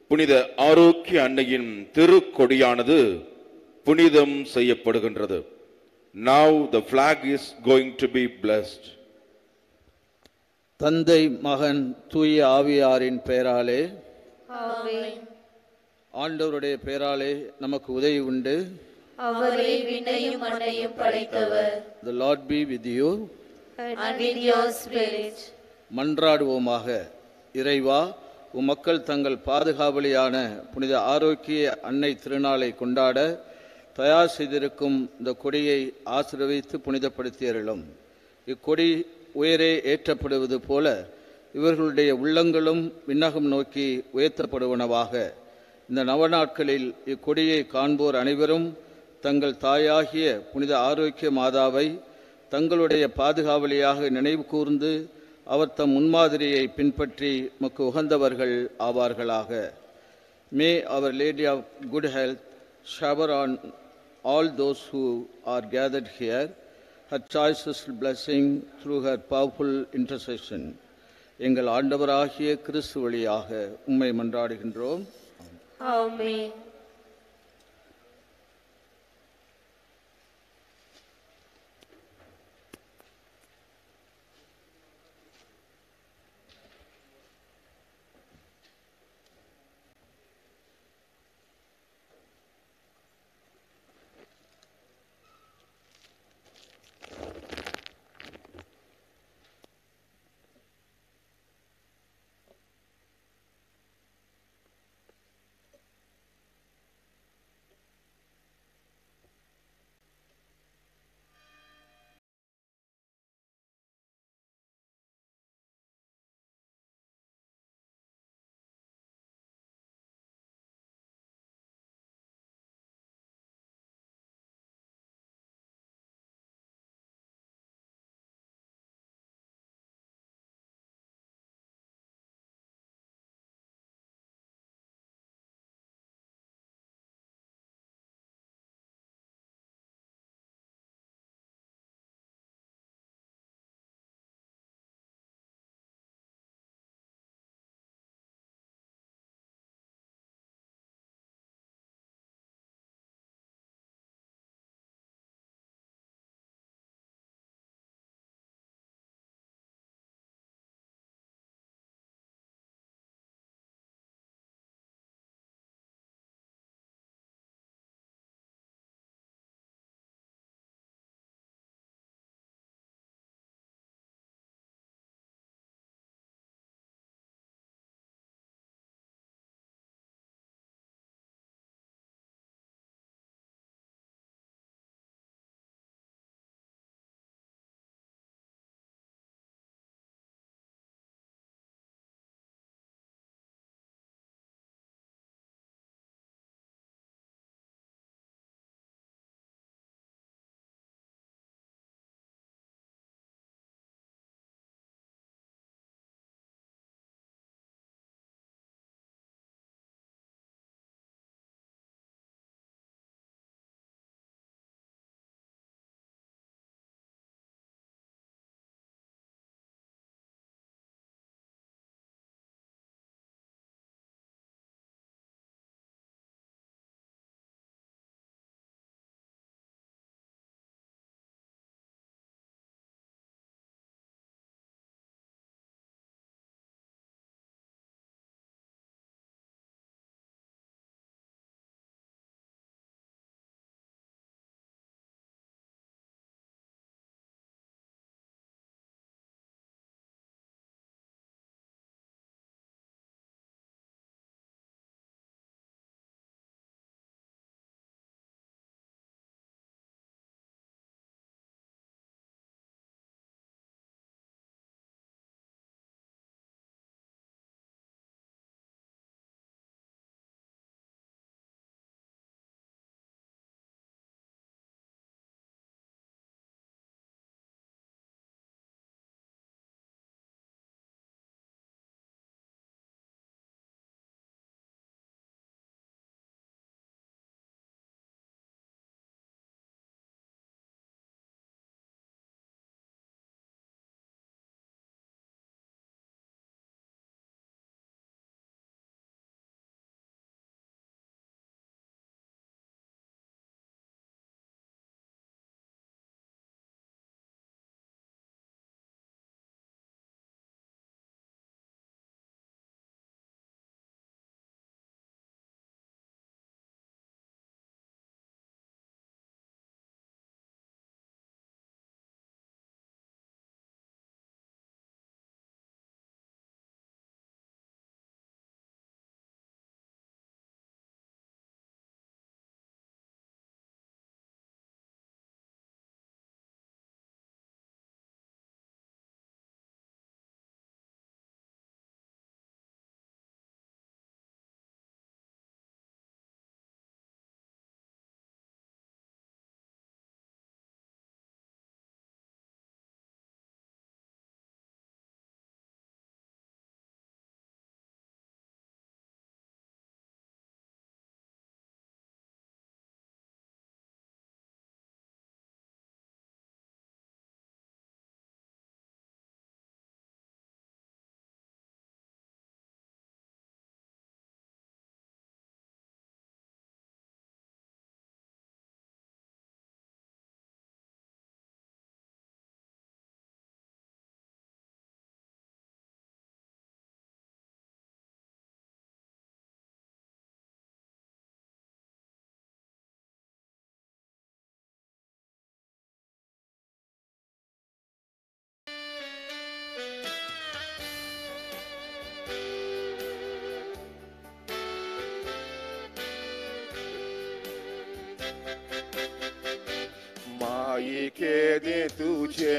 புனித ஆரோக்கிய அன்னையின் திருக்கொடியானது புனிதம் செய்யப்படுகின்றது. Now the flag is going to be blessed. தந்தை, மகன், தூய ஆவியாரின் பெயராலே. ஆமென். ஆண்டவருடைய பெயராலே நமக்கு உதவி உண்டு. அவரே விண்ணையும் மண்ணையும் படைத்தவர். The Lord be with you. And with your spirit. மன்றாடுவோமாக. இறைவா, உம் மக்கள் தங்கள் பாதுகாவலியான புனித ஆரோக்கிய அன்னை திருநாளை கொண்டாட தயார் செய்திருக்கும் இந்த கொடியை ஆசீர்வதித்து புனிதப்படுத்தியருளும். இக்கொடி உயரே ஏற்றப்படுவது போல இவர்களுடைய உள்ளங்களும் விண்ணகம் நோக்கி உயர்த்தப்படுவனவாக. இந்த நவநாட்களில் இக்கொடியை காண்போர் அனைவரும் தங்கள் தாயாகிய புனித ஆரோக்கிய மாதாவை தங்களுடைய பாதுகாவலியாக நினைவு கூர்ந்து அவர் தம் முன்மாதிரியை பின்பற்றி மக்கு உகந்தவர்கள் ஆவார்களாக. May our Lady of Good Health shower on all those who are gathered here her choicest blessing through her powerful intercession. எங்கள் ஆண்டவராகிய கிறிஸ்து வழியாக உம்மை மன்றாடுகின்றோம். ஆமென்.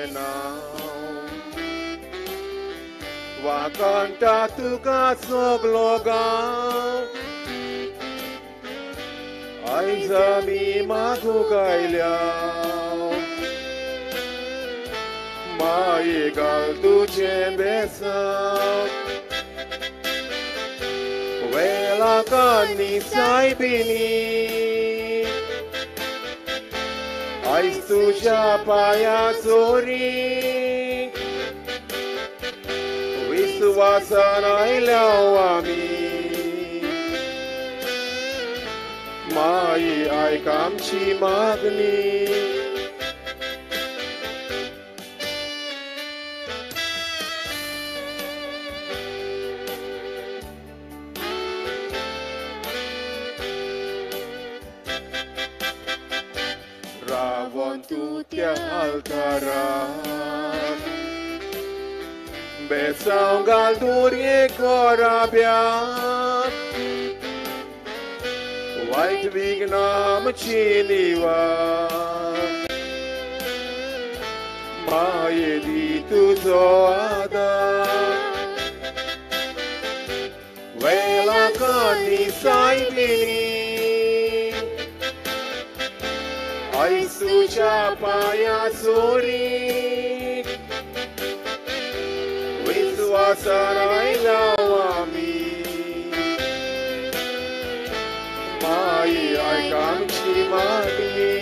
तुझें नांव वाखाणटा तुका सगलो गांव आयज आमी मागूंक आयल्या माये घाल तुजें बेसांव वेळाकान्नी सायबिणी आयज तुज्या पांया चोरी विस्वासान आयल्या आमी माई आयक आमची मागणी. रावोन तूं त्या आल्तारार बेसांव घाल दुरये कोराब्याक वायट विघ्नां आमची निवार माये दी तुजो आदार वेळाकान्नी सायबिणी आयज तुज्या पांया चोरी विस्वासान आयल्या आमी माई आयक आमची मागणी.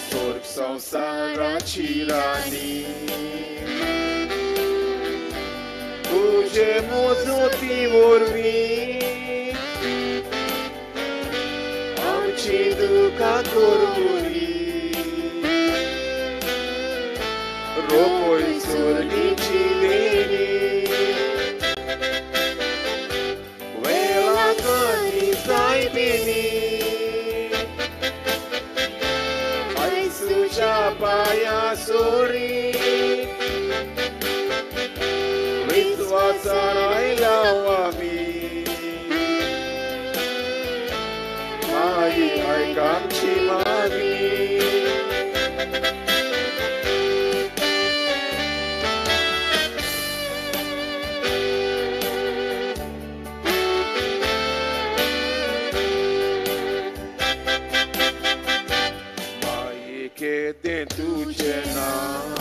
स्वर्ग संवसाराची राणी तुजे मोजोती वरवीं आमची दुकां करुनी रोपय सुर्गीची देणी वेळाकान्नी सायबिणी आयज तुज्या पांया सोरी विस्वासान आयल्या आमी माई आयक आमची मागणी. माये केदें तुजें नांव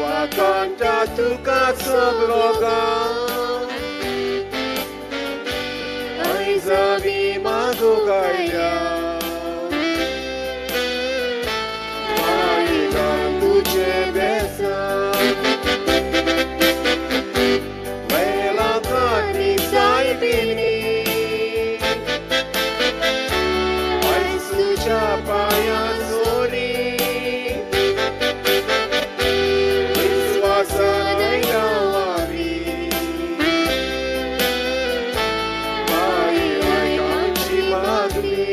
वाखाणटा तुका सगलो गांव आयज आमी मागूंक आयल्या माये घाल तुजें बेसांव वेळाकान्नी सायबिणी आयज तुज्या पांया चोरी विस्वासान आयल्या आमी माई आयक आमची मागणी.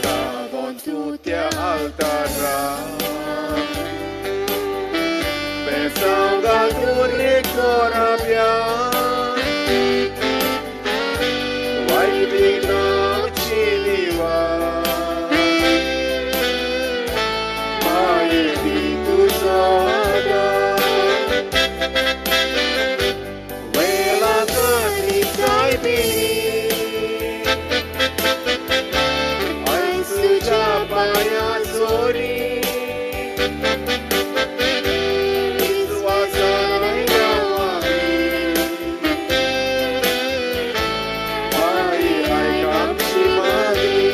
रावोन तूं त्या आल्तारार बेसांव घाल दुरये कोराब्याक वायट विघ्नां आमची निवार माये दी तुजो आदार वेळाकान्नी सायबिणी आयज तुज्या पांया चोरी विस्वासान आयल्या आमी माई आयक आमची मागणी.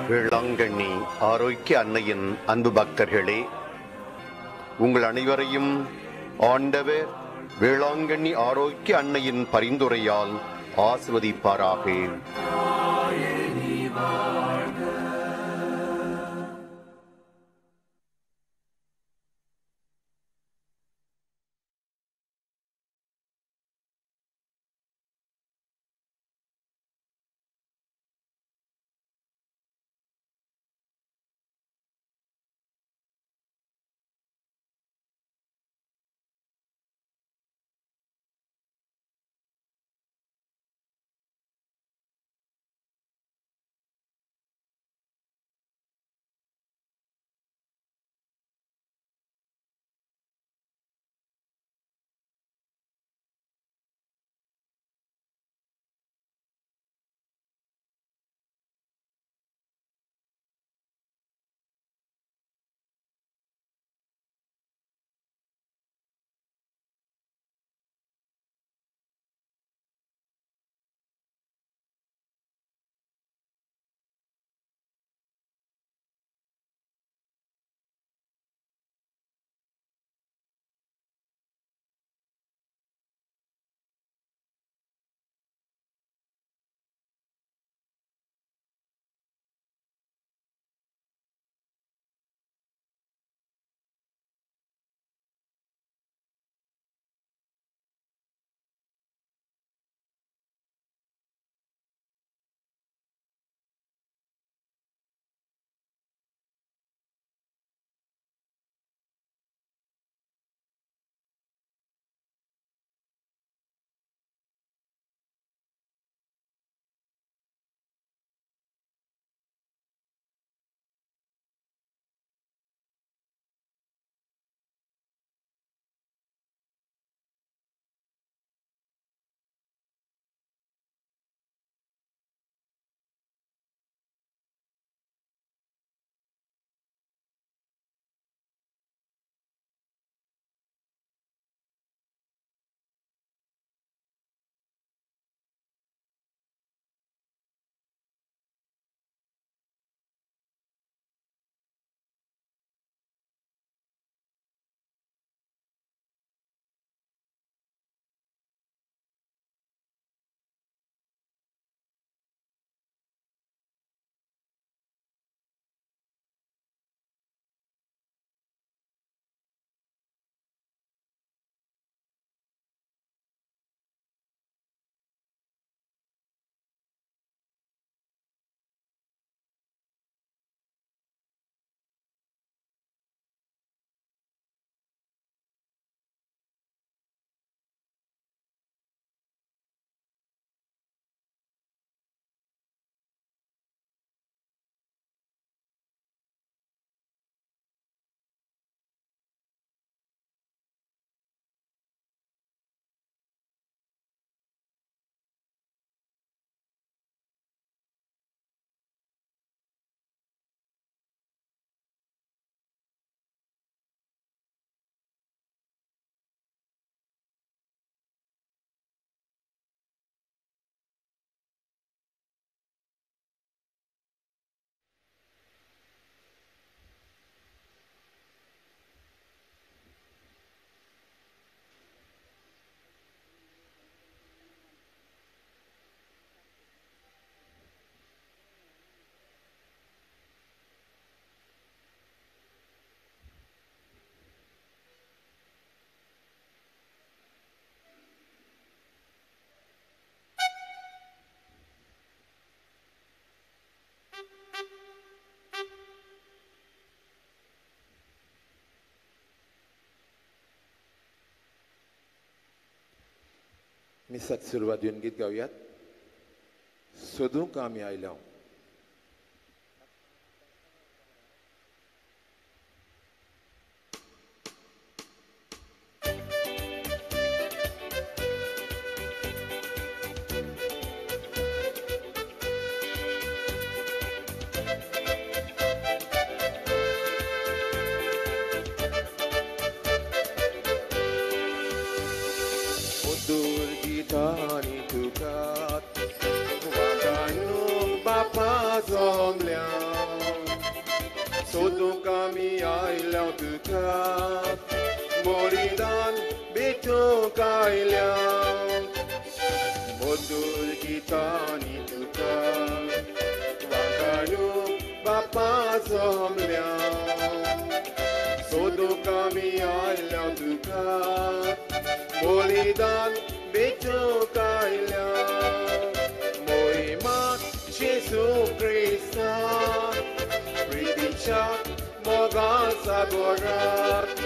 வேளாங்கண்ணி ஆரோக்கிய அன்னையின் அன்பு பக்தர்களே, உங்கள் அனைவரையும் ஆண்டவர் வேளாங்கண்ணி ஆரோக்கிய அன்னையின் பரிந்துரையால் ஆசிர்வதிப்பாராக. मिसाक सुरवात येवन गीत गावयात. सोदूंक आमी आयल्या. Durgitani tukat, vatanum bapa zomlia. सोदूंक आमी आयल्या तुका बलिदान भेटूंक आयल्या मधूर गितांनी तुका वांकाणू बापा जमल्या सोदूंक आमी आयल्या तुका बलिदान भेटूंक आयल्या मोहिमा जेजू क्रिस्ता प्रितीच्या मोगा सागोरात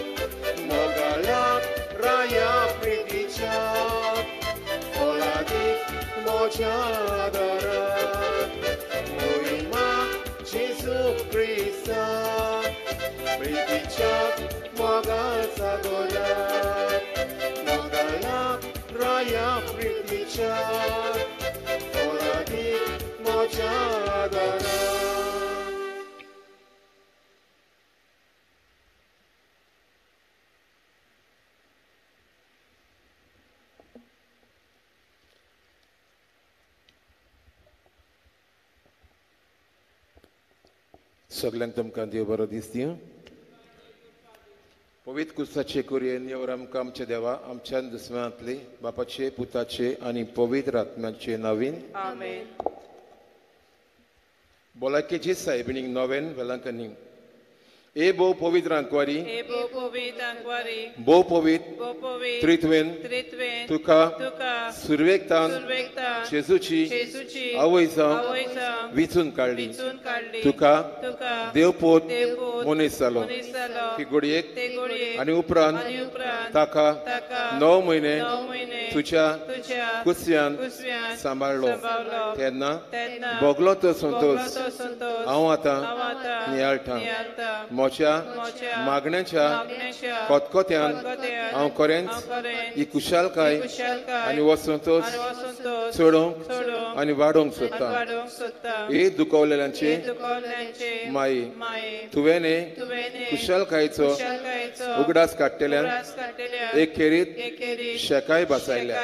मोगालाक राया प्रितीच्या फळादीक म्हज्या आदारात मोहिमा जेजू क्रिस्ता प्रितीच्या मोगा सागोरात मोगालाक राया प्रितीच्या फळादीक म्हज्या आदारात. सगळ्यांक तुमकां देव बरो दिसती. पवित्र कुसाचे कुरयेन येवर आमकां आमच्या देवा आमच्या दुस्मानांतले बापाचे पुताचे आनी पवित्र आत्म्याचे नवीन आमेन. भलायकेची सायबिणीक नवेन वेलांकनी ए भोव पवित्र आंकवारी भोव पवित्र त्रित्वेन तुका सुरवेक तान जेजूची आवय जावन विचून काडली. तुका देवपूत मनीस जालो ती घडयेक आनी उपरांत ताका 9 म्हयने तुज्या कुसव्यान सांबाळ्ळो. तेन्ना भोगलो तो संतोश हांव आतां नियाळटा. म्हज्या मागण्याच्या खतखत्यान हांव खरेंच ही कुशालकाय आनी हो संतोश चडोवंक आनी वाडोवंक सोदता. हे दुखवलेल्यांचे माई तुवें कुशालकायेचो उगडास काडटल्यान एक खेरीत शेकाय बसायल्या.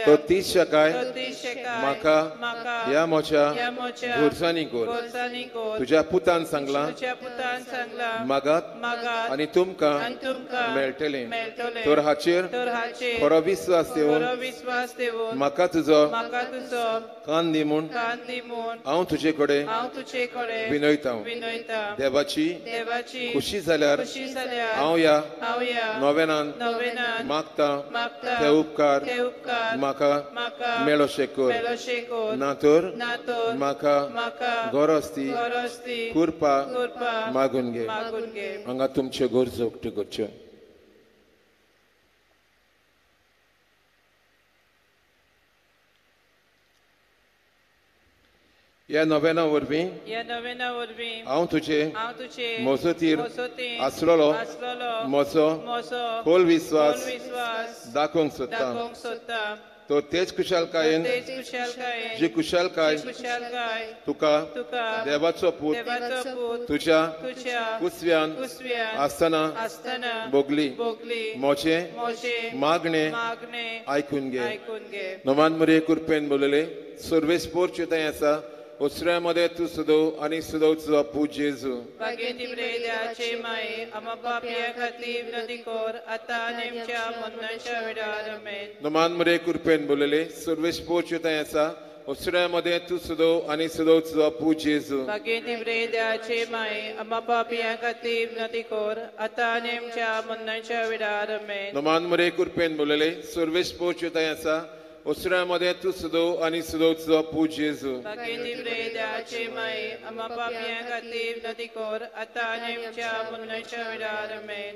तो तीच शेकाय म्हाका ह्या म्हज्या गरजांनी कर. तुज्या पुतान सांगलां मागात आनी तुमकां मेळटलें. तर हाचेर खरो विस्वास देवन म्हाका तुजो कान दी म्हूण हांव तुजे कडेन विनयता. देवाची खुशी जाल्यार हांव ह्या नोवेनान मागता ते उपकार म्हाका मेळोशे कर. ना तर म्हाका गरज ती कृपा मागून घे. हांगा तुमच्यो गरजो उक्त्यो करच्यो. ह्या नोवेना वरवीं हांव तुजे मजतीर आसलेलो म्हजो खोल विस्वास दाखोवंक सोदता. तो तेच कुशालकायेन जी कुशालकाय तुका देवाचो पूत तुज्या कुसव्यान आसतना भोगली. म्हजें मागणें आयकून घे. नोमान मरे कुरपेन बोलले सर्वेस पोरचे थंय आसा ओसऱ्या मध्ये तूं सदो आनी सदो तुजो पूत जेजू. नोमान मरे कुरपेन बोलले सर्वेस पोरचे थंय आसा ओसऱ्या मध्ये तूं सदो आनी सदो तुजो पूत जेजू. नोमान मरे कुरपेन बोलले सर्वेस पोरचे थंय आसा ओसऱ्या मध्ये तूं सदो आनी सदो तुजो पूत जेजू.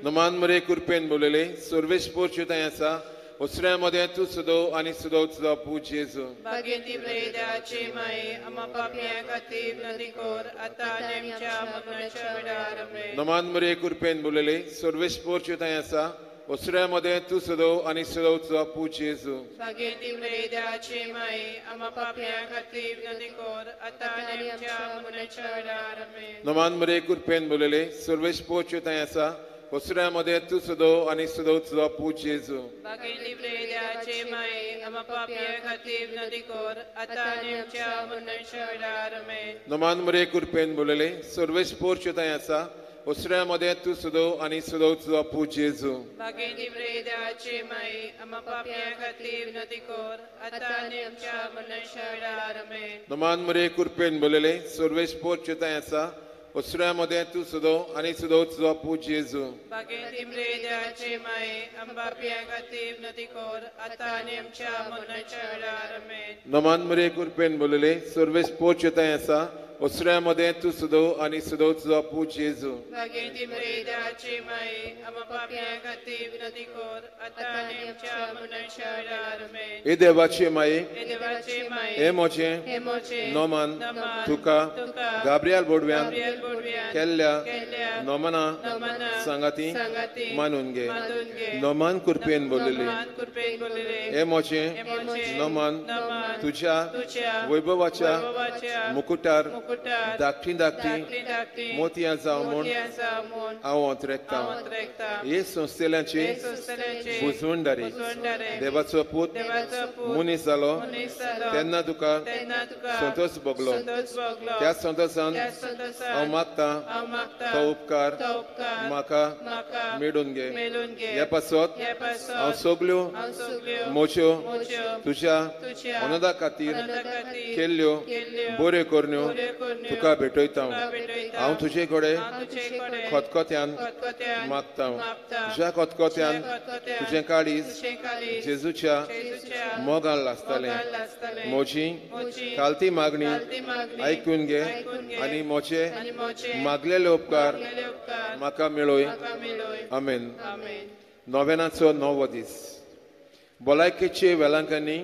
नोमान मरे कुरपेन बोलले सर्वेस पोरचे थंय आसा ओसऱ्या मध्ये तूं सदो आनी सदो तुजो पूत जेजू. नोमान मरे कुरपेन बोलले सर्वेस पोरचे थंय आसा ओसऱ्या मध्ये तूं सदो आनी सदो तुजो पूत जेजू. नोमान मरे कुरपेन बोलले सर्वेस पोरचे थंय आसा वसुऱ्या मदें तूं सदो आनी सदो तुजो पूत जेजू. बागेली देवाचे माये आमा पापया खातीर विनंती कर आतां आनी आमच्या मरणाच्या वेळार. आमेन. नमान मरे कृपेन बोलले सर्वेश पोर्च थंय आसा वसुऱ्या मदें तूं सदो आनी सदो तुजो पूत जेजू. बागेली देवाचे माये आमा पापया खातीर विनंती कर आतां आनी आमच्या मरणाच्या वेळार. आमेन. नमान मरे कृपेन बोलले सर्वेश पोर्च थंय आसा वसुऱ्या मदें तूं सदो आनी सदो तुजो पूत जेजू. बागेली देवाचे माये आमा पापया खातीर विनंती कर आतां आनी आमच्या मरणाच्या वेळार. आमेन. नमान मरे कृपेन बोलले सर्वेश पोर्च थंय आसा वसुऱ्या मदें तूं सदो आनी सदो तुजो पूत जेजू. बागेली देवाचे माये आमा पापया खातीर विनंती कर आतां आनी आमच्या मरणाच्या वेळार. आमेन. हे देवाचे माये हे देवाचे माये हे म्हजें हे म्हजें नोमान नमान तुका तुका गाब्रियल बोडव्यान गाब्रियल बोडव्यान केल्ल्या केल्ल्या नोमना नोमना सांगाती सांगाती मानून घे. मानून घे. नोमान कृपेन बोलले नोमान कृपेन बोलले हे म्हजें हे म्हजें नोमान नोमान तुझ्या तुझ्या वैभवाच्या वैभवाच्या मुकुटार मुकुटार धाकटी धाकटी धाकटी धाकटी मोतयां जावं म्हूण मोतयां जावं म्हूण हांव अंतरेकतां. हांव अंतरेकतां. हे संस्थेल्याची हे संस्थेल्याची बुजवणदारी बुजवणदारी देवाचो पूत देवाचो पूत मनीस जालो मनीस जालो तेन्ना तुका तेन्ना तुका संतोष भोगलो. संतोष भोगलो. त्या संतोषान त्या संतोषान हांव मागतां हांव मागतां तो उपकार तो उपकार म्हाका म्हाका मेळून घे. मेळून घे. हे पासत हे पासत हांव सगल्यो हांव सगल्यो मोच्यो मोच्यो तुज्या तुज्या अनदा खातीर अनदा खातीर केल्ल्यो केल्ल्यो बऱ्यो करण्यो बऱ्यो करण्यो तुका भेटयता. तुका भेटयता. हांव तुजे कडेन हांव तुजे कडेन खतखत्यान खतखत्यान मागता. मागता. तुज्या खतखत्यान तुज्या खतखत्यान तुजें काळीज तुजें काळीज जेजूच्या जेजूच्या मोगान लासतलें. मोगान लासतलें. म्हजी म्हजी खालती मागणी खालती मागणी आयकून घे आयकून घे आनी म्हजे आनी म्हजे मागलेले उपकार मागलेले उपकार म्हाका मेळय. म्हाका मेळय. आमेन. आमेन. नोवेनाचो नवो दीस. भलायकेचे वेलांकांनी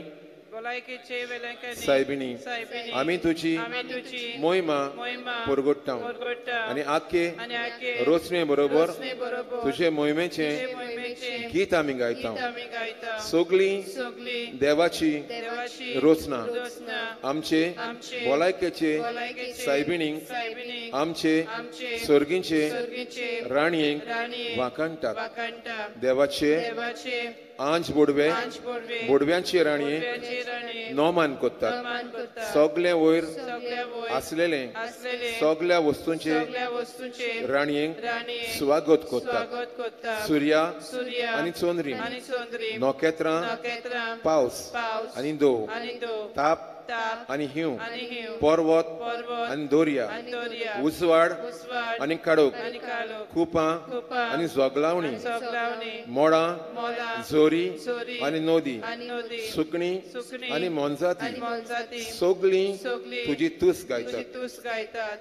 भलायकेचे वेलांकांनी सायबिणी सायबिणी आमी तुजी आमी तुजी मोहिमा मोहिमा परगट्टा परगट्टा आनी आखे आनी आखे रोसणे बरोबर रोसणे बरोबर तुजे मोहिमेचें तुजे मोहिमेचें गीत आमी गायता. गीत आमी गायता. सगळी सगळी देवाची देवाची रोसना रोसना आमचे आमचे भलायकेचे भलायकेचे सायबिणींक सायबिणींक आमचे आमचे सर्गींचे सर्गींचे राणयेक राणयेक वाखाणटात. वाखाणटा. देवाचे देवाचे आंज बोडवे आंज बोडवे बोडव्यांची राणये बोडव्यांची राणये नोमान करतात. नोमान करतात. सगळे वयर सगळ्या वयर आसलेले आसलेले सगळ्या वस्तूंचे सगळ्या वस्तूंचे राणयेक राणयेक स्वागत करतात. स्वागत करतात. सुर्या सुर्या आनी चंद्रीम आनी चंद्रीम नखेत्रां नखेत्रां पावस पावस आनी दव आनी दव ताप ताप आनी हिंव आनी हिंव पर्वत पर्वत आनी दर्या आनी दर्या उजवाड उजवाड आनी काळोख आनी काळोख कुपां कुपां आनी जोगलावणी आनी जोगलावणी मोडां मोडां झोरी झोरी आनी नदी आनी नदी सुकणीं सुकणीं आनी मोनजाती आनी मोनजाती सगळीं सगळीं तुजी तुस तुजी गायतात. तुस गायतात.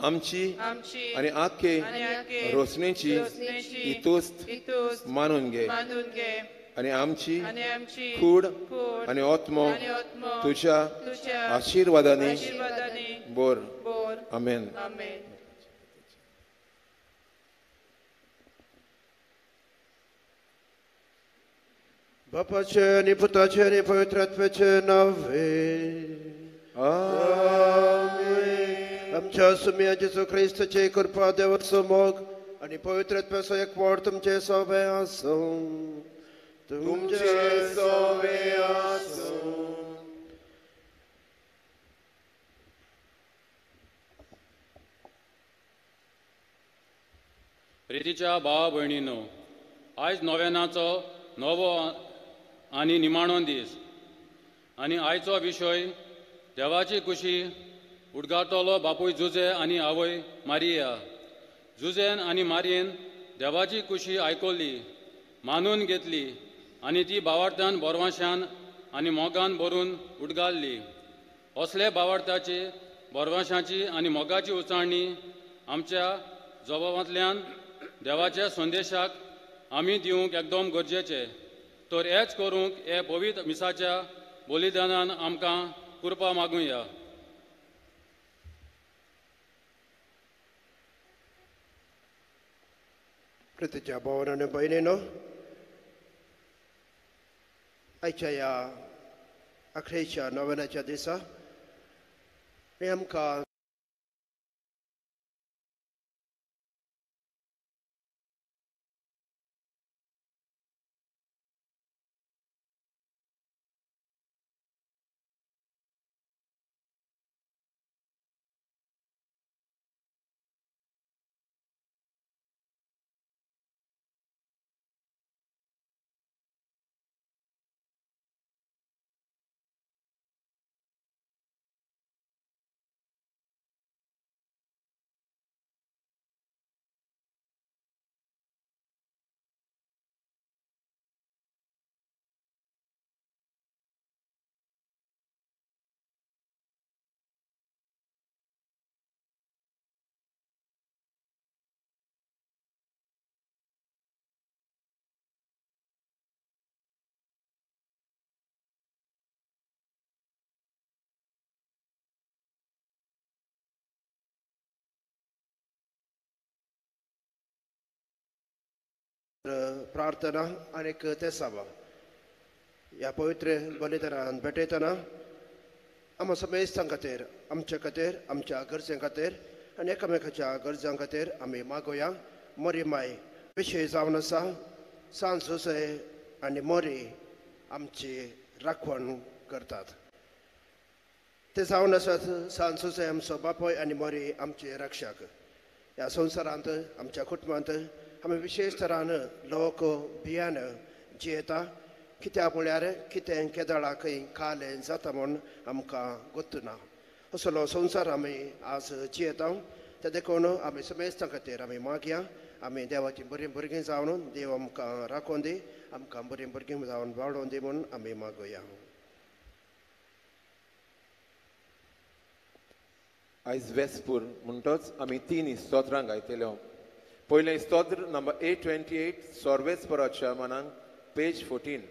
आमची आमची आनी आखे आनी आखे रोसणेची रोसणेची ही तुस्त ही तुस्त मानून घे मानून घे आनी आमची आनी आमची कूड कूड आनी आत्मो आनी आत्मो तुज्या तुज्या आशिर्वादांनी आशिर्वादांनी बोर. बोर. आमेन. आमेन. बापाचे आनी पुताचे आनी पवित्र आत्म्याचे नावे आमेन. आमच्या सुम्या जेजू क्रिस्ताचे कृपा देवाचो मोग आनी पवित्र आत्म्याचो एकवट तुमचे सोबे आसूं. तुमचे सोबे आसूं. प्रितीच्या भावा भयणीनो, आयज नोवेनाचो नवो आनी निमाणो दीस आनी आयचो विशय देवाची खुशी उडगातलो बापूय जुजे आनी आवय मारिया. जुजेन आनी मारियेन देवाची खुशी आयकली, मानून घेतली आनी ती भावार्थान बोरवाशान आनी मोगान भरून उडगाल्ली. असले भावार्थाची बोरवाशाची आनी मोगाची उचाळणी आमच्या जबाबांतल्यान देवाच्या संदेशाक आमी दिवंक एकदम गरजेचें. तर हेच करूंक हे पवित्र मिसाच्या बलिदानान आमकां कृपा मागुया. प्रितीच्या भावान आनी भयणीनो, आयच्या ह्या अखेरच्या नोवेनाच्या दिसा आमकां प्रार्थना आनी तेसावा ह्या पवित्र बलिदानान भेटयतना आमकां समेस्तां खातीर, आमच्या खातीर, आमच्या गरजे खातीर आनी एकामेकाच्या गरजां खातीर आमी मागोया. मोरी माय विशय जावन आसा सांज जोसे आनी मोरी आमची राखण करतात. ते जावन आसात सांज जोसे आमचो बापूय आनी मोरी आमचे रक्षक. ह्या संवसारांत आमच्या कुटुंबांत आमी विशेश तरान लोक भियान जियेता, कित्याक म्हळ्यार कितें केदळा खंय कालें जाता म्हूण आमकां गोत्त ना. असलो संवसार आमी आज जियेता. ते देखून आमी समेस्तां खातीर आमी मागया. आमी देवाचीं बरीं भुरगीं जावन देव आमकां राखोवन दी, आमकां बरीं भुरगीं जावन वाडोवन दी म्हूण आमी मागोया. आयज वेस्पूर म्हणटच आमी 3 स्तोत्रां गायतल्यो. पयलें स्तोत्र नंबर 828 सर्वेस्पराच्या मनांक, पेज 14.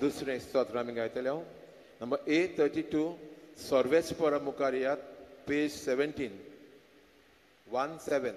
दुसरें स्तोत्र आमी गायतले नंबर 832 सर्वेस्परा मुखार यात, पेज 17 17.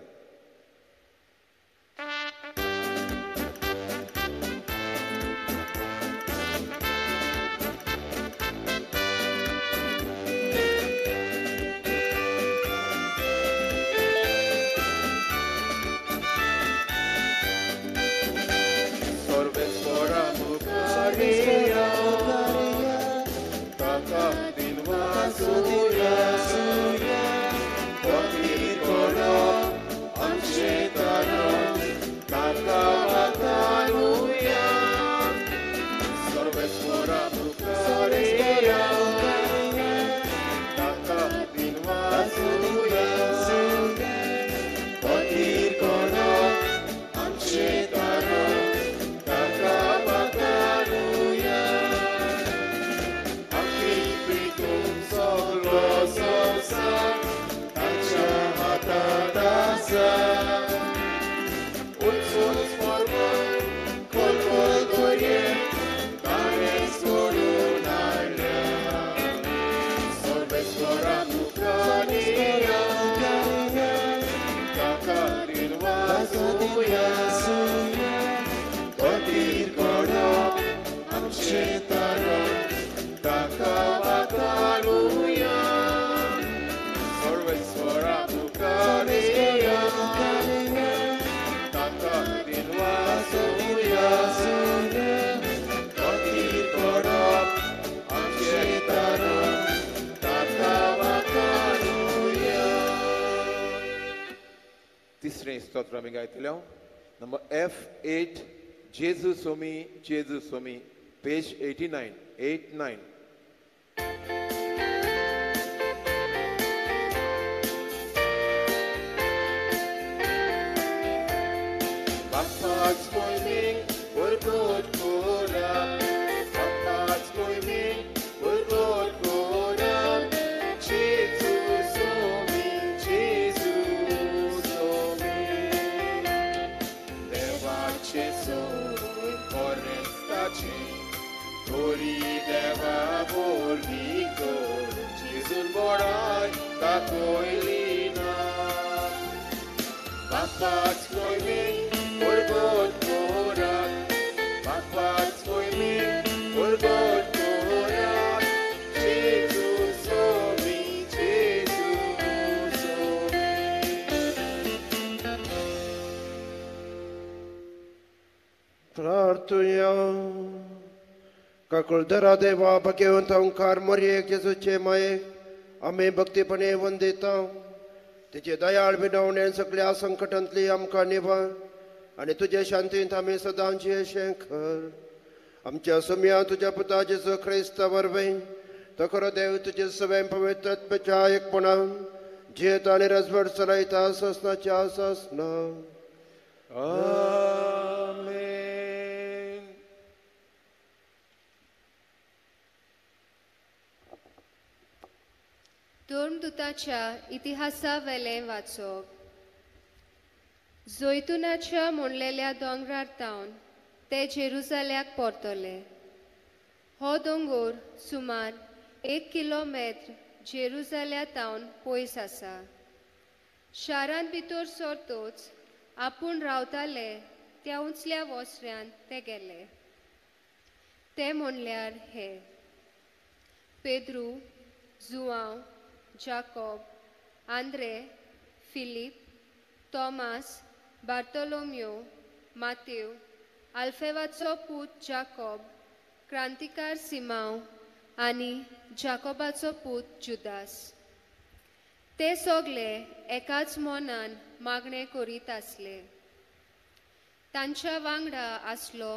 तिसरें स्तोत्र आमी गायतले नंबर F8 जेजू सोमी जेजू सोमी, पेज 89 89. Papa's poiming, urgot kora. Papa's poiming, urgot kora. Jesu somi, Jesu somi. Devace somi, corestace. Tori deva borvico, Jesu morai, takoilina. Papa's poiming, urgot kora. Papa's poiming, urgot kora. Jesu somi, Jesu somi. काकुळदरा देवा भाग्यवंत ओंकार मोरयेक जेजूचे मायेक आमी भक्तीपणे वंदिता. तिचे दयाळ विनवणेन सगळ्या संकटांतली आमकां निवार आनी तुजे शांतींत आमी सदांच अशें कर. आमच्या सुमया तुज्या पुता जेजू क्रिस्ता वरवीं तो खरो देव तुजे सवें पवित्रत्वाच्या एकपणान जियेता आनी रजवट चलयता ससनाच्या ससना. आमेन. धर्मदूताच्या इतिहासा वेलें वाचप. जैतुनाच्या म्हणलेल्या दोंगरार तावन ते जेरुजाल्याक परतले. हो दोंगोर सुमार 1 किलोमेत्र जेरुजाल्या तावन पयस आसा. शारांत भितर सरतोच आपूण रावताले त्या उंचल्या वसऱ्यांत ते गेले. ते म्हणल्यार हे पेद्रू, जुआंव, जाकोब, आंद्रे, फिलीप, तॉमास, बार्तोलोमियो, मातेव, आल्फेवाचो पूत जाकोब, क्रांतिकार सिमांव आनी जाकोबाचो पूत जुदास. ते सगळे एकाच मनान मागणें करीत आसले. तांच्या वांगडा आसलो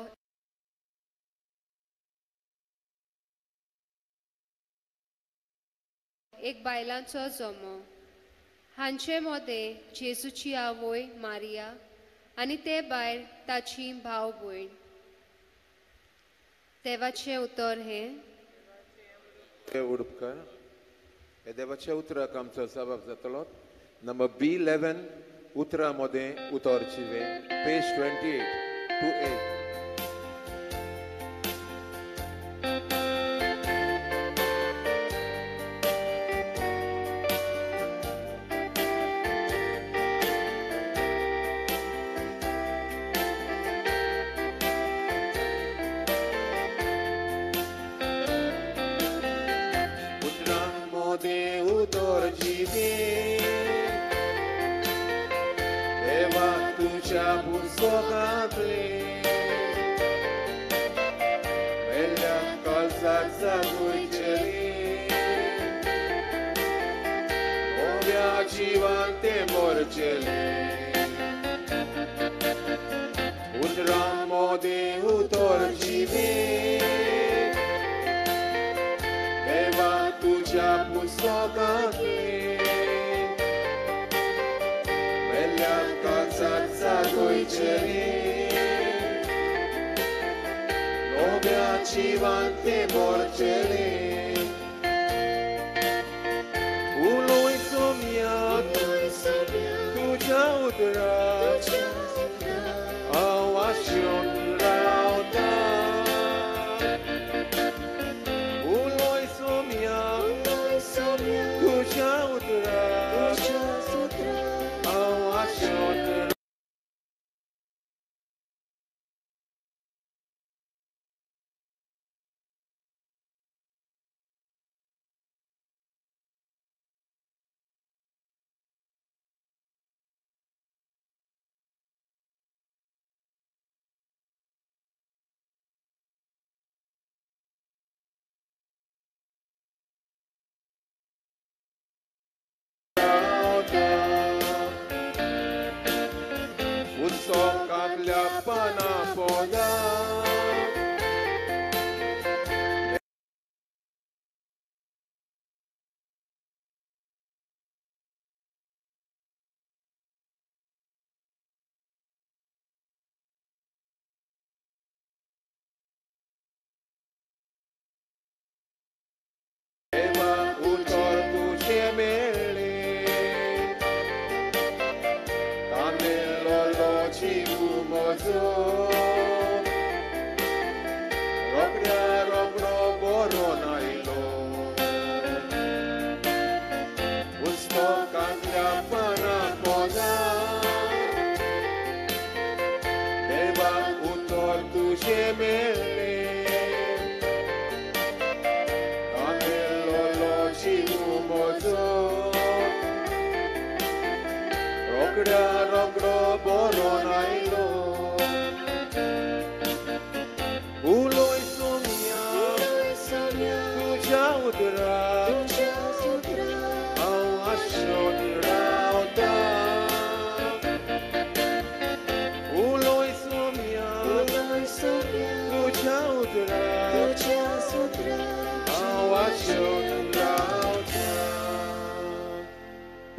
एक बायलांचो जमो. हांचे मदें जेजूची आवय मारिया आनी ते भायर ताची भाव भयण. देवाचें उतर हें. उडपकार हे देवाच्या उतराक आमचो जबाब जातलो. नंबर B11 उतरा मदें उतर जिवे, पेज 28 to 8.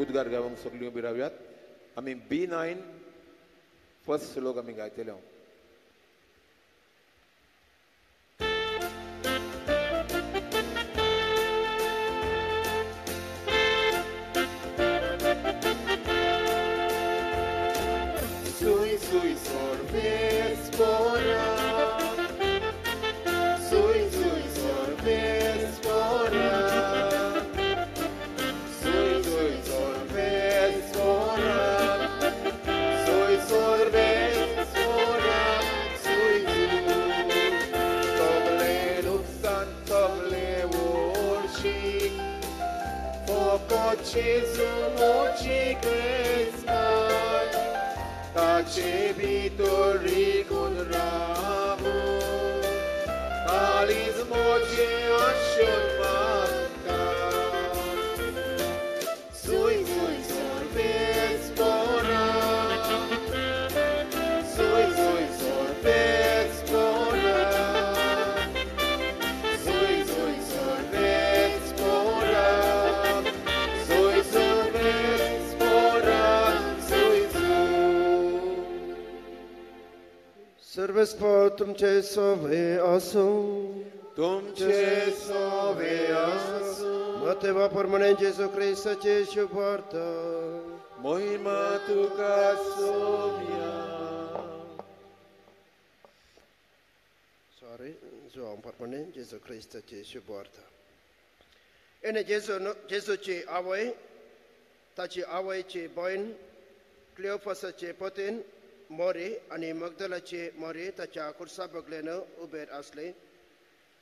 उद्गार गावंक सगळीं उबी रावयात. आमी B9 first श्लोक आमी गायतले. Sui sui sorves pora, sui sui sorves pora, sui sui sorves pora, sui sorves pora, sui sui. Toble luxan, toble worship, foco Gesù moci crescan, tace vitori con ramo, talis moce ascion manca. Sui sui sorves pora, sui sui sorves pora, sui sui sorves pora, sui sorves pora, sui sui. सर्वेस्पर तुमचे सोवे आसूं. तुमचे सोवे आसूं. मातेवा प्रमाणे जेजू क्रिस्ताचे शुभार्थ. महिमा तुका Saumya. Sorry, Joao प्रमाणे जेजू क्रिस्ताचे शुभार्थ. एने जेजूची आवय, ताची आवयची भयण क्लियोफासाचे पतीन मोरी आनी मगदलाची मोरी ताच्या कुर्सा बगलेन उबेर आसली.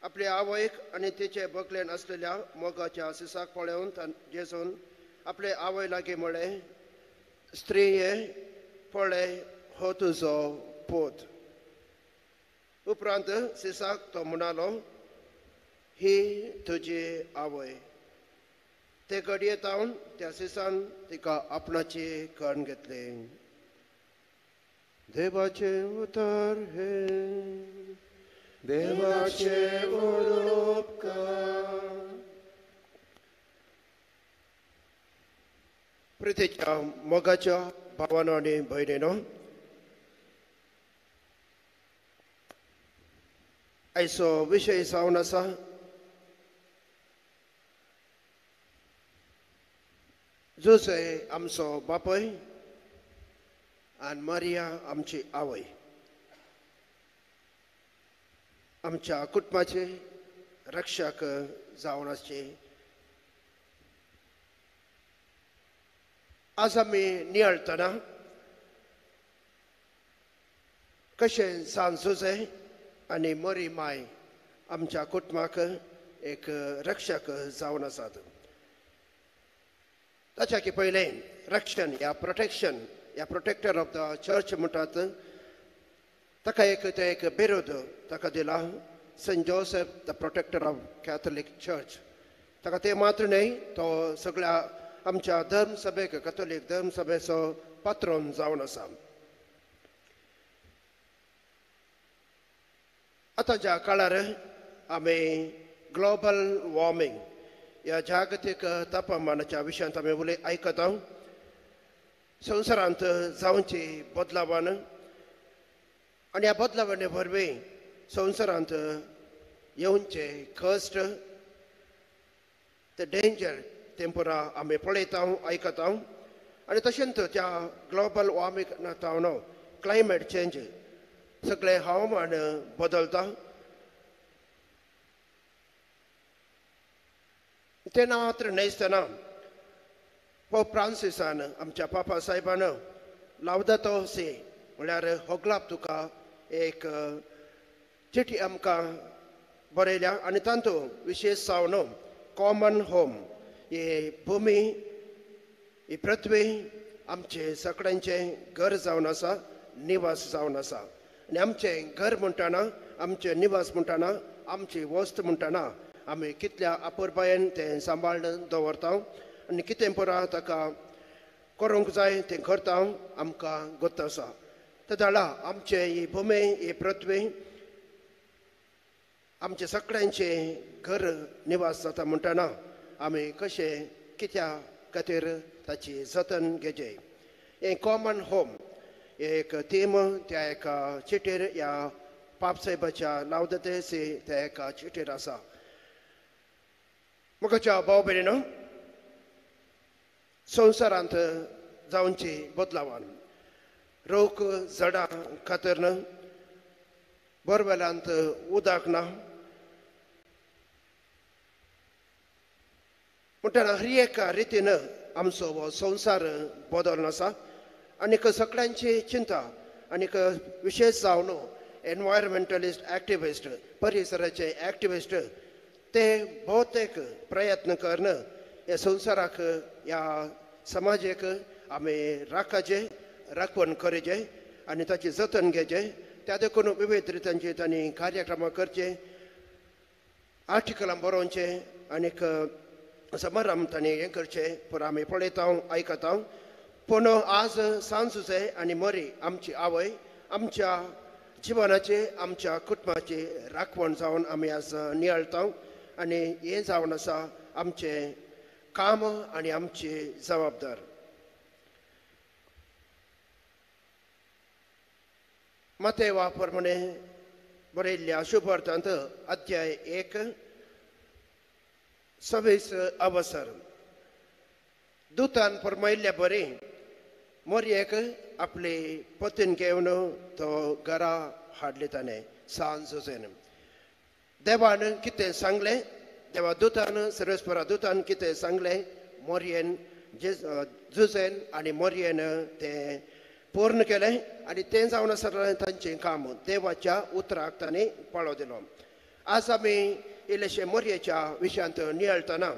आपले आवयक आनी तिचे बगलेन आसलेल्या मोगाच्या सिसाक पळोवन जेजून आपले आवय लागीं म्हळें, स्त्रीये पळय हो तुजो पूत. उपरांत सिसाक तो म्हणालो, ही तुजी आवय. ते घडये तावन त्या सिसान तिका आपणाची कण घेतली. देवाचे उतर हे. देवाचे उपकार. प्रितीच्या मोगाच्या भावानो आनी भयणीनो, आयचो विशय जावन आसा जुसे आमचो बापूय आनी मारिया आमची आवय. आमच्या कुटुंबाचे रक्षक जावन आसचे. आज आमी नियाळटना कशें सान जुजे आनी मरी माय आमच्या कुटुंबाक एक रक्षक जावन आसात. ताच्या की पयलें रक्षण या प्रोटेक्शन या प्रोटेक्टर ऑफ the church म्हणटात ताका एक ते एक बिरोध ताका दिला, Saint Joseph the protector of Catholic church. ताका तें मात्र न्हय, तो सगळ्या आमच्या धर्मसभेक, कॅथोलीक धर्मसभेचो पात्रोन जावन आसा. आतांच्या काळार आमी ग्लोबल वॉर्मिंग ह्या जागतीक तापमानाच्या विशयांत आमी उलय आयकता. संवसारांत जावची बदलावान आनी ह्या बदलावाने वरवीं संवसारांत येवचे कश्ट, ते डेंजर तें पुरा आमी पळयता, आयकता. आनी तशेंच त्या ग्लोबल वॉर्मिंग जावन क्लायमेट चेंज, सगळें हवामान बदलता. तें मात्र न्हयसतना पोप फ्रांसिसान आमच्या पापा साहेबान लावदातो सी म्हळ्यार होगलाप तुका एक चिठी आमकां बरयल्या आनी तातूंत विशेश जावन कॉमन होम ही भुमी, ही पृथ्वी आमचें सगळ्यांचें घर जावन आसा, निवास जावन आसा. आनी आमचें घर म्हणटना, आमचें निवास म्हणटना, आमची वस्त म्हणटना आमी कितल्या अपुरबायेन तें सांबाळून दवरता आनी कितें पुरा ताका करूंक जाय तें करता, आमकां गोत आसा. तेदळा आमचें ही भुमी, ही पृथ्वी आमचें सगळ्यांचें घर निवास जाता म्हणटना आमी कशें कित्या खातीर ताची जतन घेवचें. हें कॉमन होम एक थीम त्या एका चिटीर ह्या पापसाहेबाच्या लावदते सी त्या एका चिटीर आसा. मुखाच्या भाव भयणीनो, संवसारांत जावची बदलावान रोख झाडां खातीर बोरवेलांत उदक ना म्हणटना हर एका रितीन आमचो हो संवसार बदलून आसा. आनीक सगळ्यांची चिंता आनीक विशेश जावन एनवायरमेंटलिस्ट एक्टिविस्ट, परिसराचे एक्टिविस्ट ते भोवतेक प्रयत्न करून ह्या संवसाराक ह्या समाजेक आमी राखचें, राखण करचें आनी ताचें जतन घेवचें. त्या देखून विविध रितींचे तांणी कार्यक्रमां करचे, आर्टिकलां बरोवचें आनीक समारंभ तांणी हें करचें. पूण आमी पळयता, आयकता. पूण आज सांजुसे आनी मरी आमची आवय आमच्या जिवनाचे, आमच्या कुटुंबाची राखवण जावन आमी आज नियाळता आनी हें जावन आसा आमचें काम आनी आमची जबाबदार. माते वापर म्हणे बरयल्ल्या शुभार्थांत अध्याय 1 26 अवसर दुतान फरमायल्ल्या बरी मोरयेक आपली पतीन घेवन तो घरा हाडले ताणें सांज. देवान कितें सांगलें, देवा दुतान सर्वेस्परा दुतान कितें सांगलें, मोरयेन जुजेन आनी मोरयेन तें पूर्ण केलें आनी तें जावन आसलें तांचें काम. देवाच्या उतराक तांणी पाळो दिलो. आज आमी इल्लेशे मोरयेच्या विशयांत नियाळटना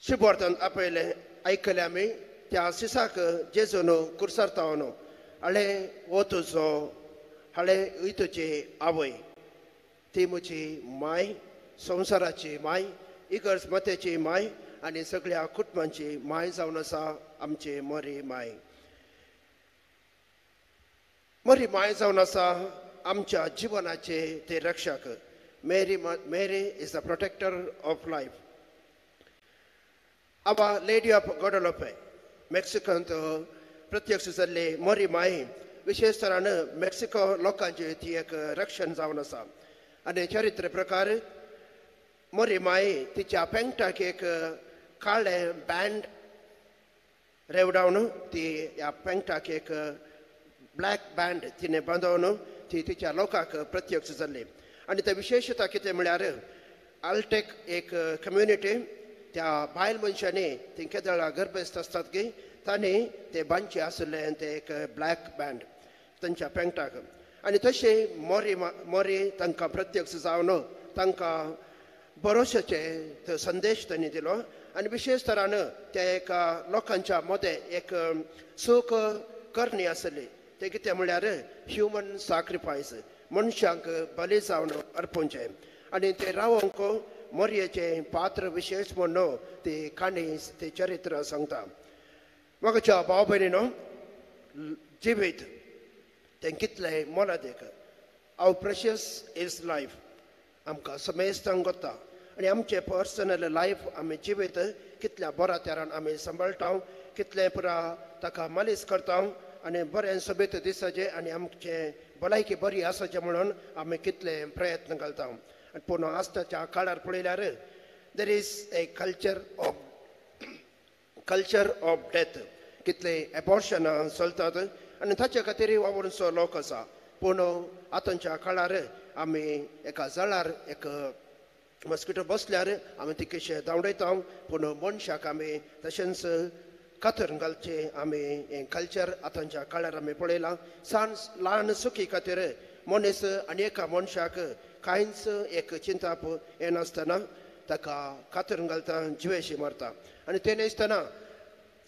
शुभवर्तन आपयलें आयकलें आमी त्या सिसाक जेजून कुर्सार तावन हाळे हो तुजो, हाळे ही तुजी आवय, ती म्हजी माय, संवसाराची माय, इगर्ज मातेची माय आनी सगळ्या कुटुंबांची माय जावन आसा आमची मोरी माय. मोरी माय जावन आसा आमच्या जिवनाचे ते रक्षक. Mary Mary is the protector of life. Our Lady of Guadalupe, मेक्सिकोंत प्रत्यक्ष जाल्ली मोरी माय विशेष तरान मेक्सिको लोकांची ती एक रक्षण जावन आसा. आनी चरित्र प्रकार मोरी माय तिच्या पेंटाक एक काळें बँड रेवडावन ती ह्या पेंटाक एक ब्लॅक बँड तिणें बांदोवन ती तिच्या लोकांक प्रत्यक्ष जाल्ली. आनी ते विशेशता कितें म्हळ्यार आल्टेक एक कम्युनिटी त्या बायल मनशांनी ती केदळा गर्भस्थ आसतात की तांणी ते बांदचे आशिल्लें ते एक ब्लॅक बँड तांच्या पेंटाक. आनी तशें मोरी मोरी तांकां प्रत्यक्ष जावन तांकां भरोश्याचे संदेश तांणी दिलो. आनी विशेष तरान त्या एका लोकांच्या मदें एक सुख करणी आसली तें कितें म्हळ्यार ह्युमन सॅक्रिफायस, मनशांक बली जावन अर्पणचें. आनी ते रावंक मोरयेचें पात्र विशेष म्हणून ती काणी ते चरित्र सांगता. म्हाका भाव भयणीनो, जिवीत तें कितलें मोलादीक. हाव प्रेशियस is life आमकां समेस्तांक गोता आनी आमचें पर्सनल लायफ आमी जिवीत कितल्या बऱ्या तरान आमी सांबाळटा, कितलें पुरा ताका मालीस करता आनी बरें सोबीत दिसाचें आनी आमचें भलायकी बरी आसाचें म्हणून आमी कितले प्रयत्न घालता. आनी पूण आजच्या काळार पळयल्यार there is a culture of death. कितले एबॉर्शनां चलतात आनी ताचे खातीर वावुरचो लोक आसा. पूण आतांच्या काळार आमी एका जळार एक मस्किटो बसल्यार आमी ती कशें धांवडयता, पूण मनशाक आमी तशेंच कातर घालचें आमी हें कल्चर आतांच्या काळार आमी पळयलां. सान ल्हान सुखी खातीर मनीस आनी एका मनशाक कांयच एक चिंताप येनासतना ताका कातर घालता, जिवेशी मारता. आनी तें नासतना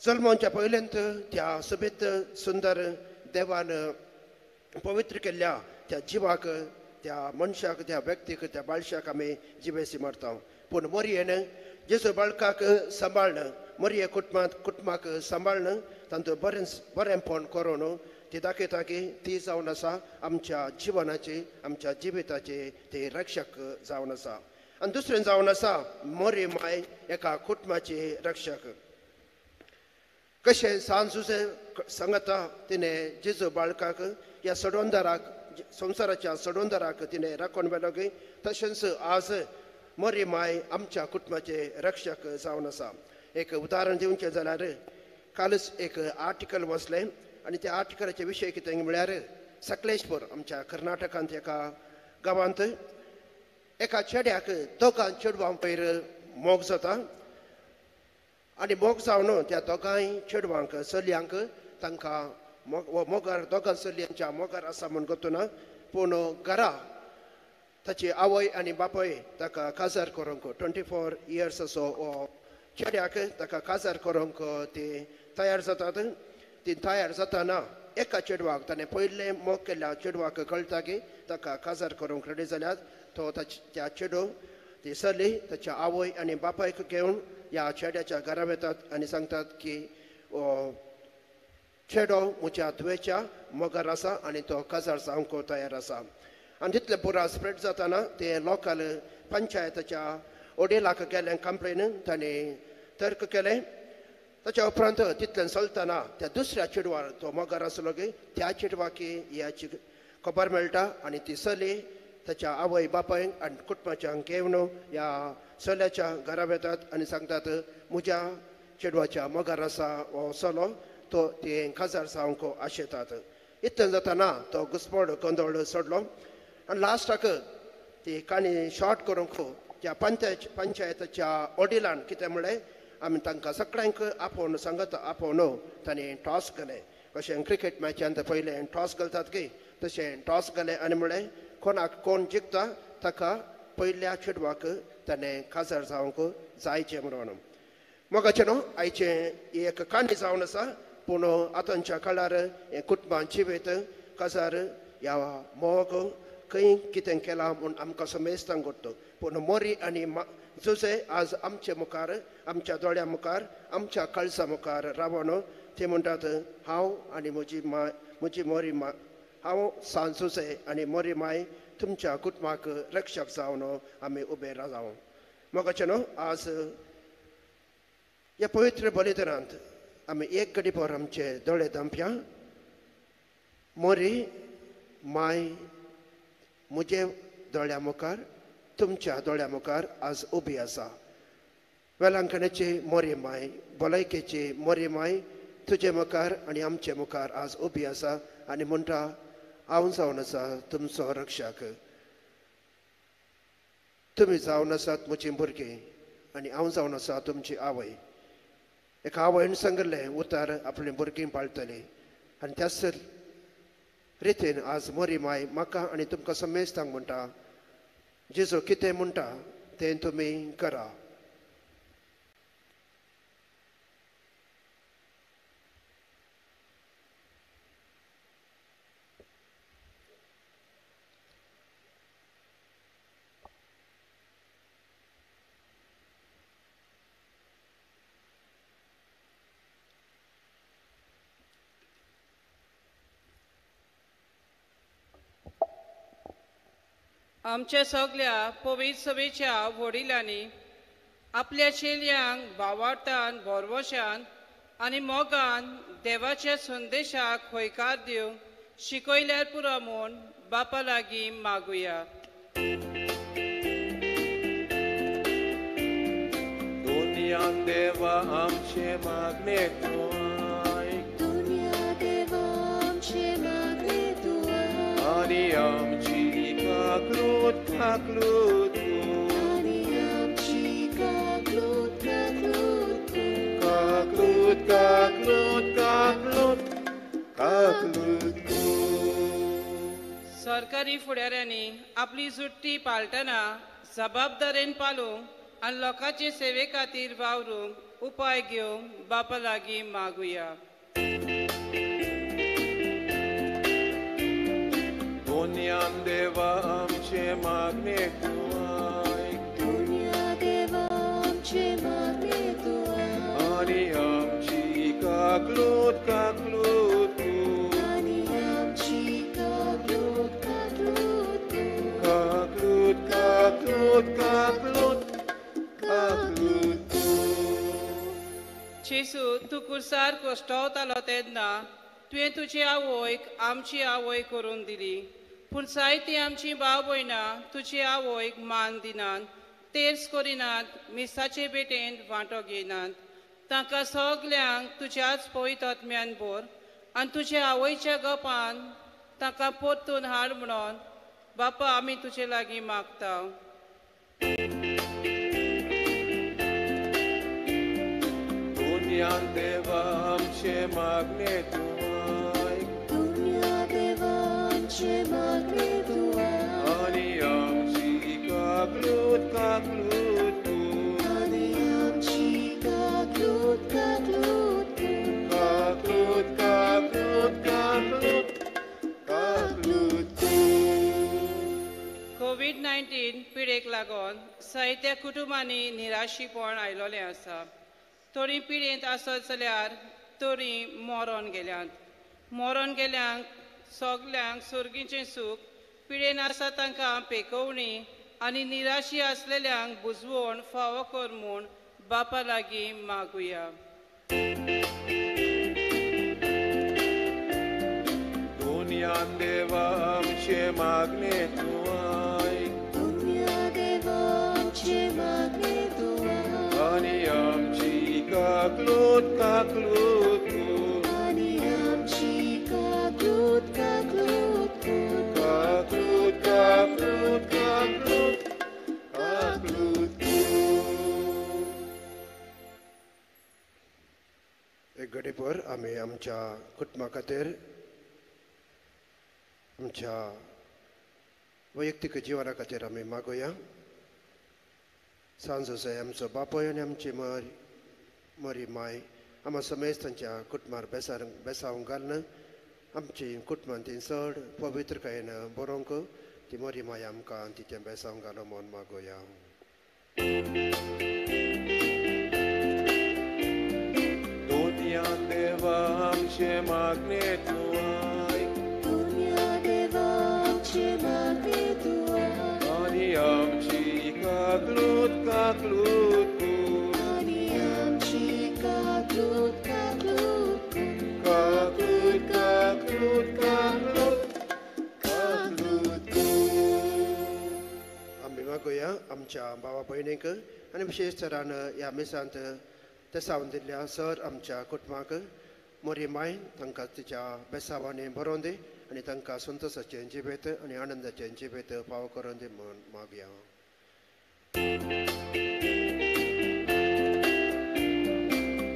जल्माच्या पयल्यांत त्या सोबीत सुंदर देवान पवित्र केल्ल्या त्या जिवाक, त्या मनशाक, त्या व्यक्तीक, त्या बाळशाक आमी जिवेशी मारता. पूण मोरयेन जेजू बाळकाक सांबाळ्ळें, मोरये कुटुंबाक सांबाळ्ळें, तांचो बरें बरेंपण करून ती दाखयता की ती जावन आसा आमच्या जिवनाची, आमच्या जिविताची ती रक्षक जावन आसा. आनी दुसरें जावन आसा मोरी माय एका कुटुंबाची रक्षक. कशें सान जुजे सांगता तिणें जेजू बाळकाक ह्या सडवंदाराक संवसाराच्या सडवंदाराक तिणें राखून व्हेलो की तशेंच आज मोरी माय आमच्या कुटुंबाचे रक्षक जावन आसा. एक उदाहरण दिवचें जाल्यार कालच एक आर्टिकल वाचलें आनी त्या आर्टिकलाचे विशय कितें म्हळ्यार सकलेशपूर आमच्या कर्नाटकांत एका गांवांत एका चेड्याक दोगां चेडवां पयर मोग जाता आनी मोग जावन त्या दोगांय चेडवांक चलयांक तांकां मोगार दोगां चलयांच्या मोगार आसा म्हूण गोतना पूण घरा ताची आवय आनी बापूय ताका काजार करूंक 24 इयर्स असो हो चेड्याक ताका काजार करूंक ती तयार जातात. ती तयार जाताना एका चेडवाक ताणें पयलें मोग केल्ल्या चेडवाक कळटा की ताका काजार करूंक रेडी जाल्यार तो त्या चेडो ती चली ताच्या आवय आनी बापायक घेवन ह्या चेड्याच्या घरा वतात आनी सांगतात की चेडो म्हज्या धुवेच्या मोगार आसा आनी तो काजार जावंक तयार आसा. आनी तितलें पुरा स्प्रेड जाताना ते लोकल पंचायताच्या वडिलाक गेलें कंप्लेन ताणें तर्क केलें. ताच्या उपरांत तितलें चलतना त्या दुसऱ्या चेडवार तो मोगार आसलो की त्या चेडवाक ह्याची खबर मेळटा आनी ती चली ताच्या आवय बापायक आनी कुटुंबाच्या घेवन ह्या चल्याच्या घरा वतात आनी सांगतात म्हज्या चेडवाच्या मोगार आसा हो चलो तो ते काजार जावंक आशेतात. इतलें जाताना तो घुसमोड गोंदळ सोडलो आनी लास्टाक ती काणी शॉर्ट करूंक त्या पंचायताच्या वडिलान कितें म्हणलें आमी तांकां सगळ्यांक आपोवन सांगत आपोवन तांणी टॉस घालें. कशें क्रिकेट मॅचांत पयलें टॉस घालतात की तशें टॉस घालें आनी म्हणलें कोणाक कोण जिखता ताका पयल्या चेडवाक ताणें काजार जावंक जायचें म्हणून. मोगाचें न्हू आयचें एक काणी जावन आसा पूण आतांच्या काळार हें कुटुंबां जिवीत काजार ह्या मोग खंय कितें केलां म्हूण आमकां समेस्तांक घडटा. पूण मोरी आनी जुजे आज आमचे मुखार आमच्या दोळ्या मुखार आमच्या कळसा मुखार रावन ते म्हणटात हांव आनी म्हजी माय म्हजी मोरी माय हांव सान जुजे आनी मोरी माय तुमच्या कुटुंबाक रक्षक जावन आमी उबे राव. मोगाचें न्हू आज ह्या पवित्र बलिदानांत आमी एक घडी भर आमचे दोळे धांपया. मोरी माय म्हजे दोळ्या मुखार तुमच्या दोळ्या मुखार आज उबी आसा. वेलांकण्याची मोरी माय भलायकेची मोरी माय तुजे मुखार आनी आमचे मुखार आज उबी आसा आनी म्हणटा हांव जावन आसा तुमचो रक्षक. तुमी जावन आसात म्हजीं भुरगीं आनी हांव जावन आसा तुमची आवय. एका आवयन सांगिल्लें उतार आपलीं भुरगीं पाळटलीं आनी त्याच रितीन आज मोरी माय म्हाका आनी तुमकां समेस्तांक म्हणटा जेजू कितें म्हणटा तें तुमी करा. आमच्या सगळ्या पवित्र सभेच्या वडिलांनी आपल्या चेल्यांक भावार्थान भरवशान आनी मोगान देवाच्या संदेशाक हयकार दिवंक शिकयल्यार पुरो म्हूण बापा लागीं मागुया. दुनिया देवा आमचे मागणे तूं आयक, दुनिया देवा आमचे मागणे तूं आयक, आनी आमची काकलूत काकलूत तूं, आनी आमची काकलूत काकलूत तूं, काकलूत काकलूत काकलूत काकलूत तूं. सरकारी फुडाऱ्यांनी आपली जुट्टी पाळटना जबाबदारेन पालूंक आनी लोकांचे सेवे खातीर वावरूंक उपाय घेवंक बापा लागीं मागुया. दुनिया देवा आमचे मागणे तूं आयक, दुनिया देवा आमचे मागणे तूं आयक, आनी आमची काकलूत काकलूत तूं, आनी आमची काकलूत काकलूत तूं, काकलूत काकलूत. काकलूत काकलूत काकलूत कूर. जेजू तूं कुर्सार कोश्टवतालो तेन्ना तुवें तुजी आवयक आमची आवय करून दिली, पूण जायतीं आमची भाव भयणां तुजी आवयक मान दिनात, तेर्स करिनात, मिसाचे भेटेन वांटो घेयनात. तांकां सगल्यांक तुज्याच पवित्र आत्म्यान भर आनी तुज्या आवयच्या गपान तांकां परतून हाड म्हणून बापा आमी तुजे लागीं मागता. दुनियान देवा आमचे मागणे तूं आयक, दुनिया देवा आमचे मागणे तूं आयक, आनी आमची काकलूत काकलूत कूर, आनी आमची काकलूत काकलूत कूर, काकलूत काकलूत काकलूत काकलूत कूर. कोवीड-19 पिडेक लागून जायत्या कुटुंबांनी निराशीपण आयलोलें आसा. थोडीं पिडेंत आसत जाल्यार थोडीं मरोन गेल्यांत. मरोन गेल्यांक सगल्यांक सर्गीचें सूख, पिडेन आसा तांकां पेकोवणी आनी निराशी आसलेल्यांक बुजवण फावो कर म्हूण बापा लागीं मागुया. दुनियान देवा आमचे मागणे तूं आयक, दुनिया देवा आमचे मागणे तूं आयक, आनी आमची काकलूत काकलूत कूर, आनी आमची काकलूत काकलूत कूर, काकलूत काकलूत काकलूत काकलूत कूर. एक घडीभर आमी आमच्या कुटुंबा खातीर, आमच्या वैयक्तीक जिवना खातीर आमी मागोया. सांजो जाय आमचो बापूय आनी आमची मरी माय आमा समेज तांच्या कुटुंबार बेसावंक घालून आमची कुटुंबान ती चड पवित्रकायेन बरोवंक ती मरी माय आमकां तिचें बेसावंक घालो म्हूण मागोया. दुनियान देवा आमचे मागणे तूं आयक, दुनिया देवा आमचे मागणे तूं आयक, आनी आमची काकलूत काकलूत कूर, आनी आमची काकलूत काकलूत कूर, काकलूत काकलूत काकलूत काकलूत कूर. आमी मागोया आमच्या भावा भयणीक आनी विशेश तरान ह्या मिसांत तेसावन दिल्ल्या सर आमच्या कुटुंबाक मोरी माय तांकां तिच्या बेसावांनी बरोवन दी आनी तांकां संतोशाचें जिबेत आनी आनंदाचें जिबेत पाव करून दी म्हूण मागया.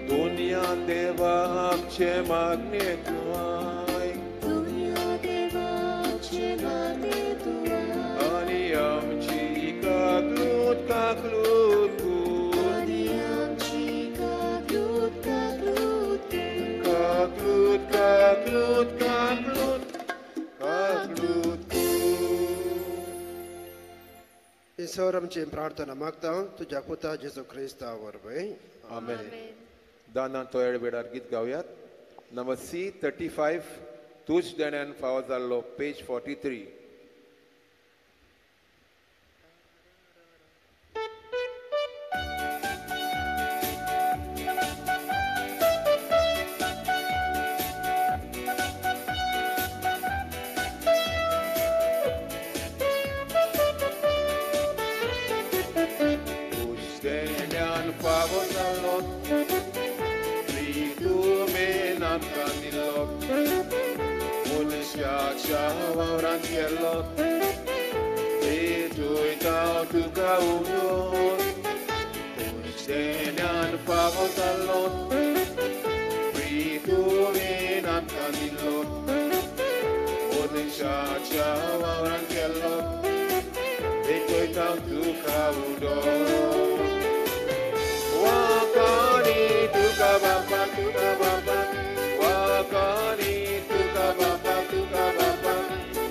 दुनियान देवा आमचे मागणे तूं आयक, दुनिया देवा आमचे मागणे तूं आयक, आनी आमची काकलूत काकलूत कूर, आनी आमची काकलूत काकलूत कूर, काकलूत काकलूत काकलूत काकलूत कूर. ईश्वर आमची प्रार्थना मागता तुज्या पुता जेजू क्रिस्ता वरवीं. आमेन. दाना तोयळ वेळार गीत गावयात. नंबर C35 तूच देण्यान फावो जाल्लो, पेज 43. तूच देण्यान फावो जाल्लो, प्रितुमेन आमकां दिल्लो, मनशाच्या वावरांत केल्लो, पेटयता तुका उदक. तूच देण्यान फावो जाल्लो, प्रितुमेन आमकां दिल्लो, मनशाच्या वावरांत केल्लो, पेटयता तुका उदक. वाकानी तुका बापा तुका बापा, वाकानी तुका बापा तुका बापा,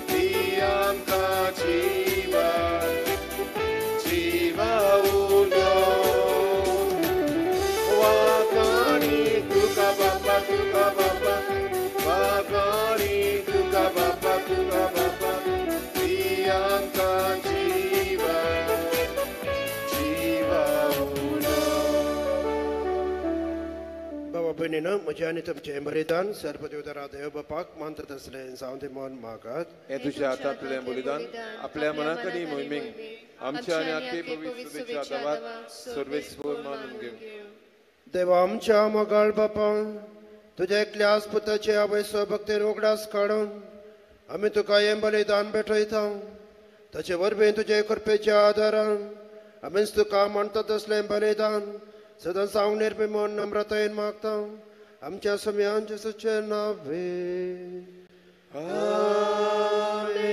ती आमकां जिवा जिवा उदक. वाकानी तुका बापा तुका बापा, वाकानी तुका बापा तुका बापा, ती आमकां जिवा भयणीनो म्हजें आनी तुमचें बलिदान सर्वदेवदारा देव बापाक मानतात आसलें जावं दी मन मागात. हें तुज्या हातांतलें बलिदान आपल्या मनाक आनी मोहिमेक आमच्या आनी आख्खे पवित्र शुभेच्छा दवात सर्वेस्पर मानून घेवं. देवा आमच्या मोगाळ बापा, तुज्या एकल्याच पुताचे आवयचो भक्तीन उगडास काडून आमी तुका हें बलिदान भेटयता. ताचे वरवीं तुजे कृपेच्या आदारान आमीच तुका मानतात असलें बलिदान सदां सावंक निर्मी म्हूण नम्रतायेन मागता. आमच्या सम्यान जेजूचे नांवे आमेन.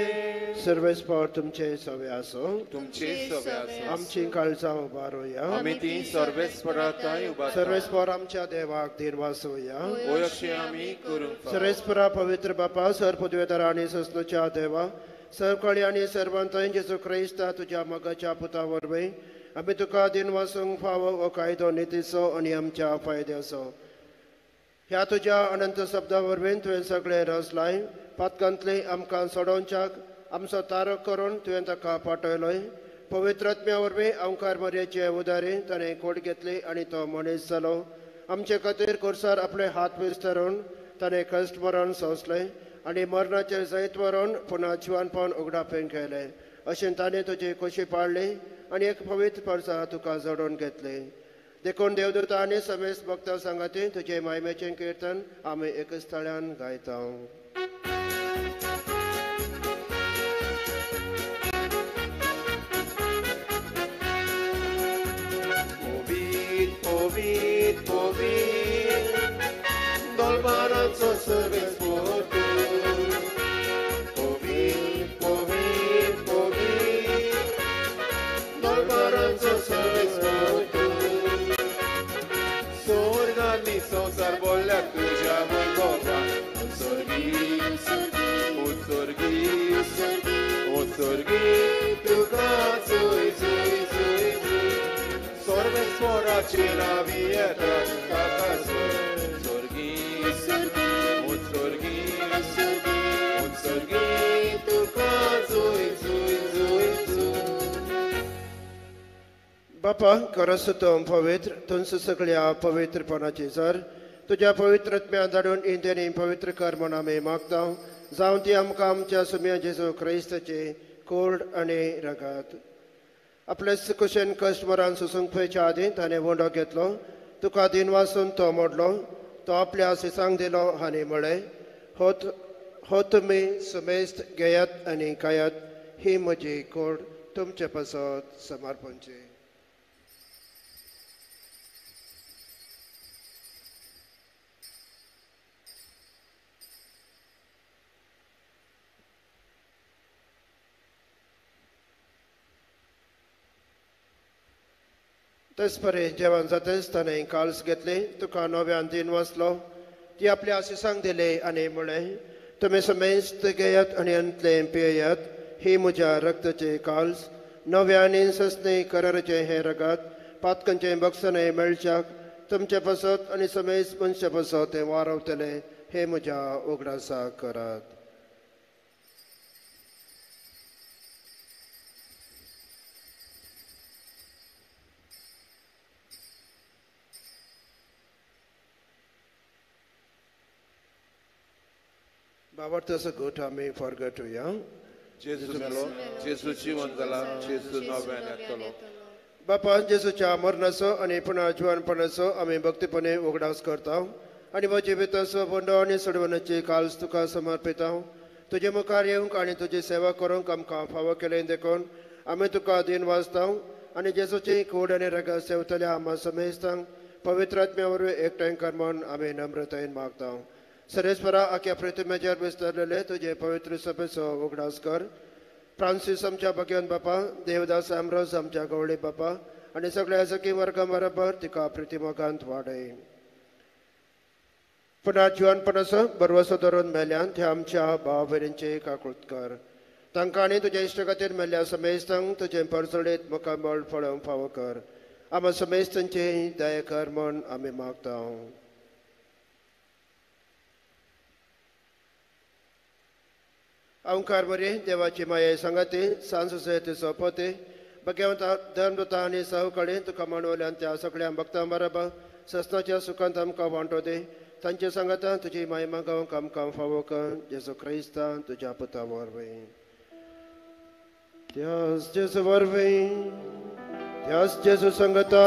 सर्वेस्पर तुमचे सवे आसूं. तुमचे सवे आसूं. आमची काळजां उबारुया. आमी ती सर्वेस्पराताय उबारता. सर्वेस्पर आमच्या देवाक धीर वासोया. होय अशें आमी करूंक फावो. सर्वेस्परा पवित्र बापा, सर पदवेदार आनी सस्नूच्या देवा, सरकळी आनी सर्वांतय जेजू क्रिस्ता तुज्या मोगाच्या पुता वरवीं आमी तुका दिन वासूंक फावो हो कायदो नितीचो आनी आमच्या फायद्याचो. ह्या तुज्या अनंत शब्दा वरवीं तुवें सगळें रचलाय. पातकांतले आमकां सोडोवच्याक आमचो तारक करून तुवें ताका पाठयलोय. पवित्र आत्म्या वरवीं अंकार मरयेचे उदारी ताणें कोट घेतली आनी तो मनीस जालो. आमचे खातीर कोर्सार आपले हात विस्तारून ताणें कश्ट मरण सोंसलें आनी मरणाचें जैत व्हरून पुना जिवानपण उगडापें केलें. अशें ताणें तुजी खोशी पाळ्ळी आनी एक पवित्र परसा तुका जोडून घेतली. देखून देवदूत आनी समेस्त भक्ता सांगाती तुजे मायमेचें किर्तन आमी एक स्थळान गायता. पवीत पवीत पवीत दलबाराचो सर्वेस्पर तूं. पवीत पवीत पवीत दलबाराचो सर्वेस्पर तूं. स्वर्गांनी संवसार बोल्ल्या तुज्या वैभवान. उत्सर्गी उत्सर्गी उत्सर्गी तुका जुय जुय जुय जुय. सर्वेस्पराचे नांवी येता ताका स्वर्गी उत्सर्गी उत्सर्गी तुका जुय जुय जुय जुय. बापा, खरोच तूं पवित्र, तुमचो सगळ्या पवित्रपणाची सर तुज्या पवित्र आत्म्या धाडून इंद्रियांनी पवित्र कर म्हूण आमी मागता. जावं ती आमकां आमच्या सुम्या जेजू क्रिस्ताची कोड आनी रगत. आपले कुशेन कश्ट मरण सोसूंक पळयच्या आदीं ताणें वंडो घेतलो, तुका दिन वासून तो मोडलो, तो आपल्या सिसांक दिलो आनी म्हळें, हो तुमी सुमेस्त घेयात आनी खायात, ही म्हजी कोड तुमचे पासत समर्पणची. तेच परी जेवण जातेच ताणें काल्स घेतली, तुका नव्यान दिन वाचलो, ती आपल्या आशिसांक दिली आनी म्हळें, तुमी समेस्त घेयात आनी अंतलें पियेयात, ही म्हज्या रक्ताची काल्स, नव्या आनी सस्नी कराराचें हें रगत पातकांचें बक्षणें मेळच्याक तुमचे पासत आनी समेस्त मनशा पासत तें वारवतलें, हें म्हज्या उगडासाक करात. बाबा गोठ आमी फॉरगटूया. जेजू मेलो, जेजू जिवन जाला, जेजू नव्यान येतलो. बापा, जेजूच्या मरणाचो आनी पुनः जिवनपणाचो आमी भक्तीपणे उगडास करता आनी जिविताचो बंडो आनी सोडवण्याची काल्स तुका समर्पिता. तुजे मुखार येवंक आनी तुजी सेवा करूंक आमकां फावो केलें देखून आमी तुका दिन वाचता आनी जेजूची कूड आनी रगत सेवतल्या आमा समेस्तांक पवित्र आत्म्या वरवीं एकठांय कर म्हूण आमी नम्रतायेन मागता. सरेस्परा आख्या पृथ्वीचेर विस्तारलेले तुजे पवित्र सभेचो उगडास कर. फ्रांसीस आमच्या भगवान बापा, देवदास आमरोज आमच्या गवळी बापा आनी सगळ्या सखी वर्गा बरोबर तिका प्रितिमोगांत वाडय. पुनः जिवनपणाचो बरवसो धरून मेल्यान त्या आमच्या भाव भयणींची काकूत कर. तांकां आनी तुज्या इश्ट खातीर मेल्ल्या समेस्तांक तुजें परजळीत मुखामळ पळोवंक फावो कर. आमा समेस्तांची दया कर म्हूण आमी मागता. अंकार बरी देवाची माये सांगाती सांज सोपती भगवंत धर्मदूता आनी सवकळी तुका मानवल्यान त्या सगळ्या भक्तां बरोबर ससनाच्या सुखांत आमकां वांटो दे. तांचे सांगाता तुजी मायमा गावंक आमकां फावो कर, जेजू क्रिस्तान तुज्या पुता वरवीं. त्यास जेजू वरवीं, त्यास जेजू संगता,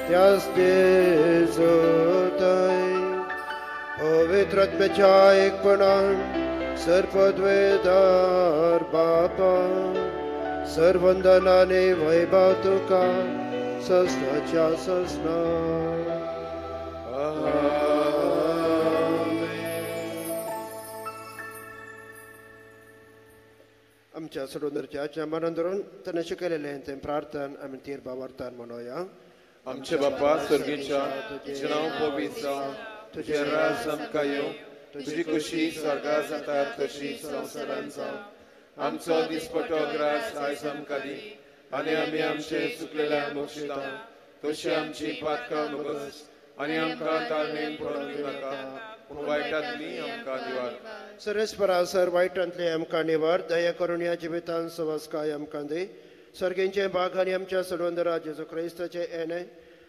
त्यास जेजू ताय पवित्र आत्म्याच्या एकपणान सर्पद्वेदार बापा सर्वंदनाने वैभव तुका ससनाच्या ससना. आमच्या सोडून मनान धरून ताणें शिकयलेलें तें प्रार्थन आमी तीर बावरतान म्हणोया. आमचे बापा स्वर्गीच्या, तुजें नांव पवित्र जावं, तुजें राज आमकां येवं, तुजी खुशी स्वर्गार जाता तशी संवसारांत जावं. आमचो दिसपटो ग्रास आयज आमकां दी आनी आमी आमचे चुकलेल्या बक्षिता तशी आमची पातकां मुगस आनी आमकां ताळमेन पडोवन दिवनाका, पूण वायटांतली आमकां निवार. सरेस्परा सर वायटांतली आमकां निवार. दया करून ह्या जिवितान सवस्काय आमकां दी. सर्गेंचे भाग आनी आमच्या सोडवंदरा जेजू क्रिस्ताचें येणें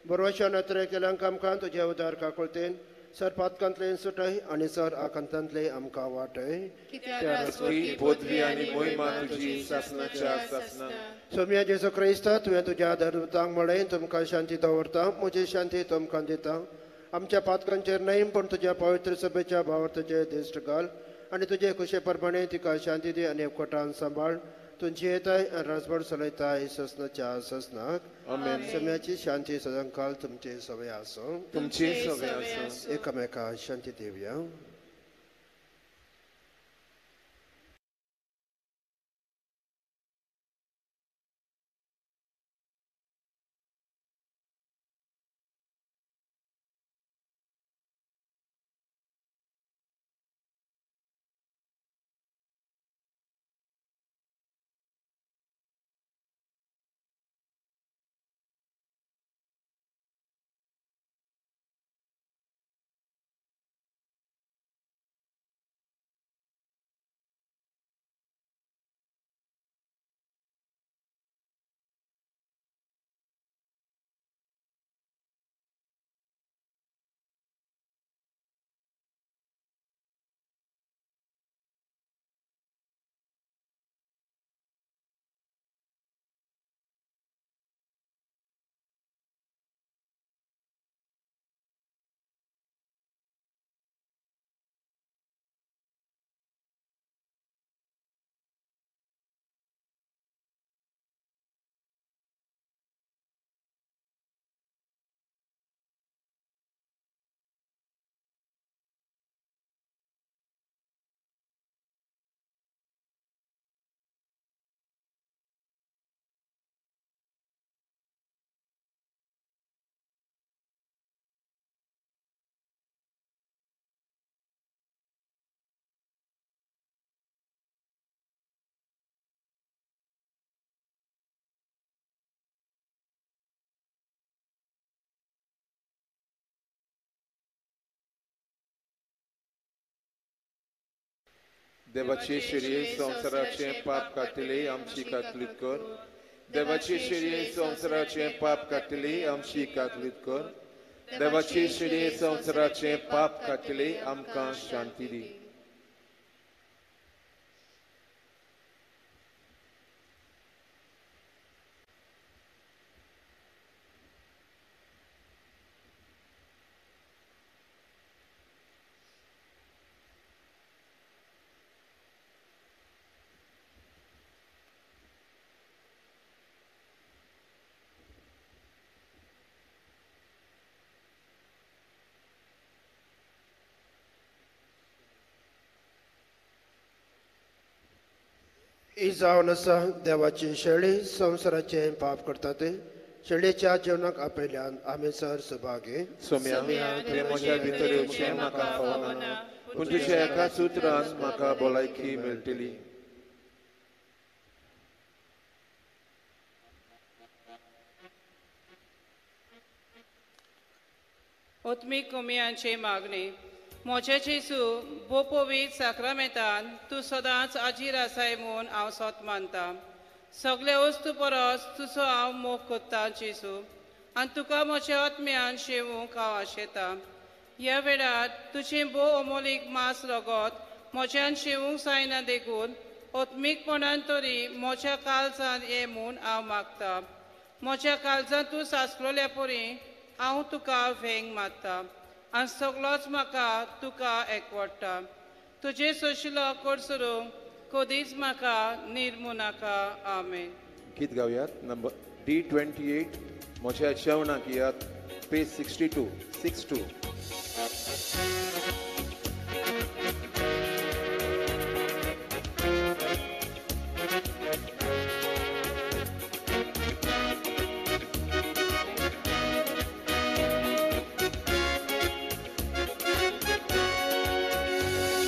बरोवच्या नत्रे केल्यांक आमकां तुज्या उदार काकुळतेन सर पातकांतले सुटय आनी सर आकांतांतले आमकां वाटय. पदवी आनी मोहिमा तुजी सासनाच्या सासना. सोम्या जेजू क्रिस्ता, तुवें तुज्या धर्मतांक म्हळें, तुमकां शांती दवरता, म्हजी शांती तुमकां दिता. आमच्या पातकांचेर न्हय पूण तुज्या पवित्र सभेच्या भावार्थाचेर दिश्ट घाल आनी तुजे खुशे प्रमाणे तिका शांती दी आनी एकवटान सांबाळ. तुमची येताय आनी राजभर चलयताय ससनाच्या ससनाक. आमेन. सम्याची शांती सदांकाल तुमचे सवय आसूं. तुमची सवय आसूं. एकामेका शांती दिवया. देवाची शिरये संवसाराचें पाप काडटली आमची कातलीत कर. देवाची शिरये संवसाराचें पाप काडटली आमची कातलीत कर. देवाची शिरये संवसाराचें पाप काडटली आमकां शांती दी. ही जावन आसा देवाची शेळी संवसाराचें पाप करता ते शेळीच्या जेवणाक आपयल्यान आमी सर सभागी. सोम्या, तुवें म्हज्या भितर येवचें म्हाका फावना, पूण तुज्या एका सुत्रान म्हाका भलायकी मेळटली. आत्मीक कमयांची मागणी. म्हजे जेजू भोव साक्रामेंतान तूं सदांच आजीर आसाय म्हूण हांव सोत मानता. सगळे वस्तू परस तुजो हांव मोग करता जेजू. आनी तुका म्हज्या आत्म्यान शेवूंक हांव आशेतां. ह्या वेळार तुजें भोव अमोलीक मांस रगत म्हज्यान शेवूंक जायना देखून आत्मीकपणान तरी म्हज्या काळजान ये म्हूण हांव मागता. म्हज्या काळजान तूं सासलोल्या परी हांव तुका वेंग मारता आनी सगळोच म्हाका तुका एकवडटा. तुजें सोशिलो कडसरूंक कदीच म्हाका निर्मू नाका. आमेन. गीत गावयात नंबर D28 म्हज्या जेवणाक याद, पेज 62 62.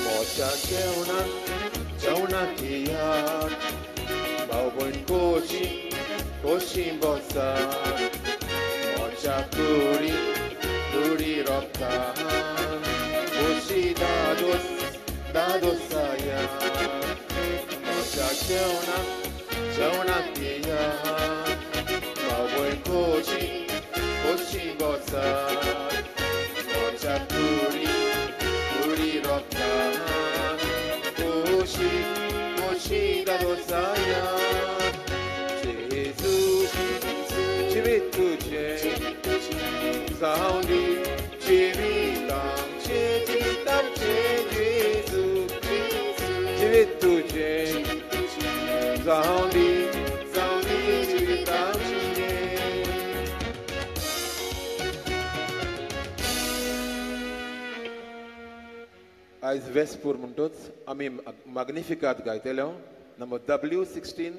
म्हज्या जेवणाक जेवणाक याद, भाव भयण कोशी कोशी बसात, म्हज्या कुडी कुडी रोगतान, कोशी दादोस दादोसाया. म्हज्या जेवणाक जेवणाक याद, भाव भयण कोशी कोशी बसात, म्हज्या कुडी कुडी रोगतान, कोशी कोशी दादोसाया. जिवीत तुझें जावं दी जिवीत आमचें, जिवीत आमचें जेजू, जिवीत तुझें जावं दी, जावं दी जिवीत आमचें. आयज वेस्पूर म्हणटूच आमी माग्निफिकात गायतले नंबर W16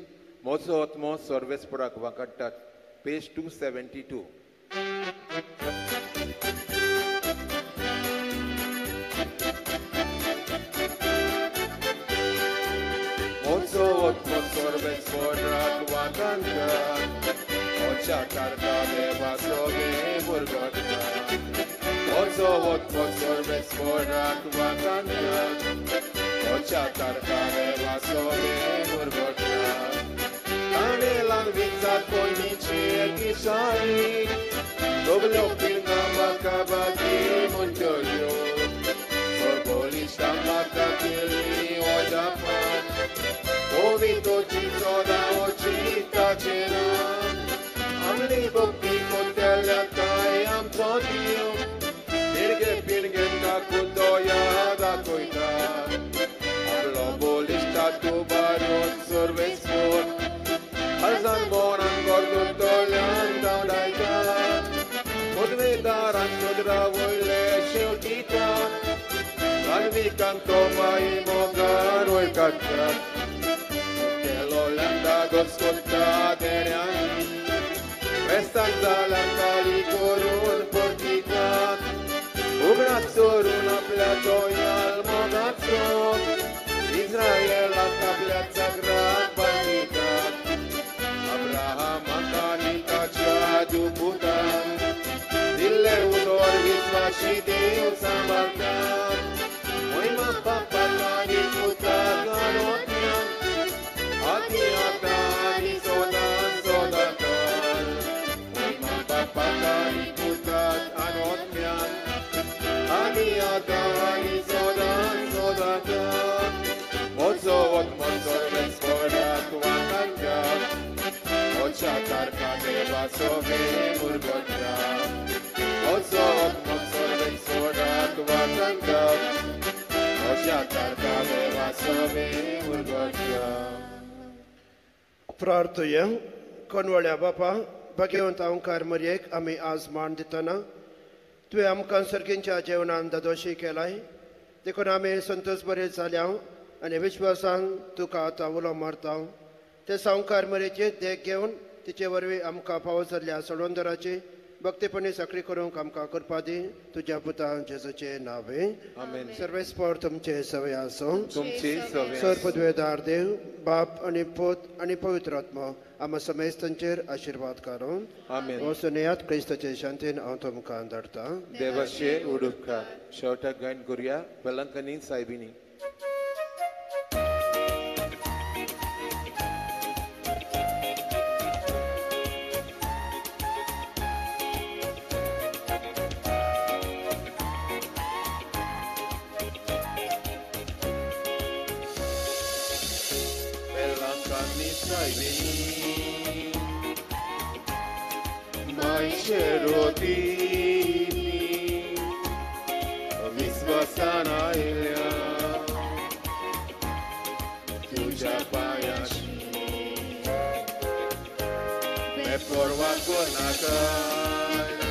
म्हजो आत्मो सर्वेस्पुराक वांकडटात, पेज 272. म्हजो आत्मो सर्वेस्पुराक वांकडटा, म्हज्या तारका देवाचो मुरगट्टा. म्हजो आत्मो सर्वेस्पुराक वांकडटा, म्हज्या तारका देवाचो Murgatta. Anelan vita pojnice kisari, Doble pilna makabagi muntoyo, Sorbolista makakili ojapa, Ovito chisoda ochita chena, Amli bokti kotela kai amtodio, Pirge pirge takutoya da koita, Amlo bolista tubaron sorvespor, Alzan bonan gordutolan daudaita, Podvedaran sodra voile sheutita, Ranvikan toma imogan oikata, Kelolanda goskota dereani, Restan zalan kalikorun portika, Ugratsorun aplatoyal mogatson, Israel atapleatza grabantita, Abraham antanita chaduputan, Dile udor visvashi Deu sambartan, Moima papatani putaganotian, Ati atani sodan sodatan, Moima papatani putaganotian, Ati atani sodan sodatan, Mozovot mozorves porat vakangat, Očatarka devasove murgotra, Mozovot mozorves porat vakangat, Očatarka devasove murgotra. प्रार्थुया. कोनवळ्या बापा, भाग्यवंत ओंकार मरयेक आमी आज मान दितना तुवें आमकां सर्गींच्या जेवणान दादोशी केलाय, देखून आमी संतोष बरे जाल्या आनी विश्वासान तुका आतां उलो मारता. ते सावकार मरेचे देख घेवन तिचे वरवीं आमकां फावो जाल्ल्या सोडवंदराची भक्तीपणी साकरी करूंक आमकां करपा दी. तुज्या पुता जेजूचे नांवे आमेन. सर्वेस्पर तुमचे सवय आसूं. तुमचे सवय. सर पदवेदार देव बाप आनी पूत आनी पवित्र आत्मो आमा समेस्तांचेर आशिर्वाद करूं. आमेन. वचून क्रिस्ताचे शांतीन हांव तुमकां धाडटा. देवाचे उडुपकार. शेवटाक गायन करुया वेलंकनी सायबिनी. सायबिणी मायशे रोतीनी विस्वासान आयल्या तुज्या पांयाशी बेपर्वा करनाका.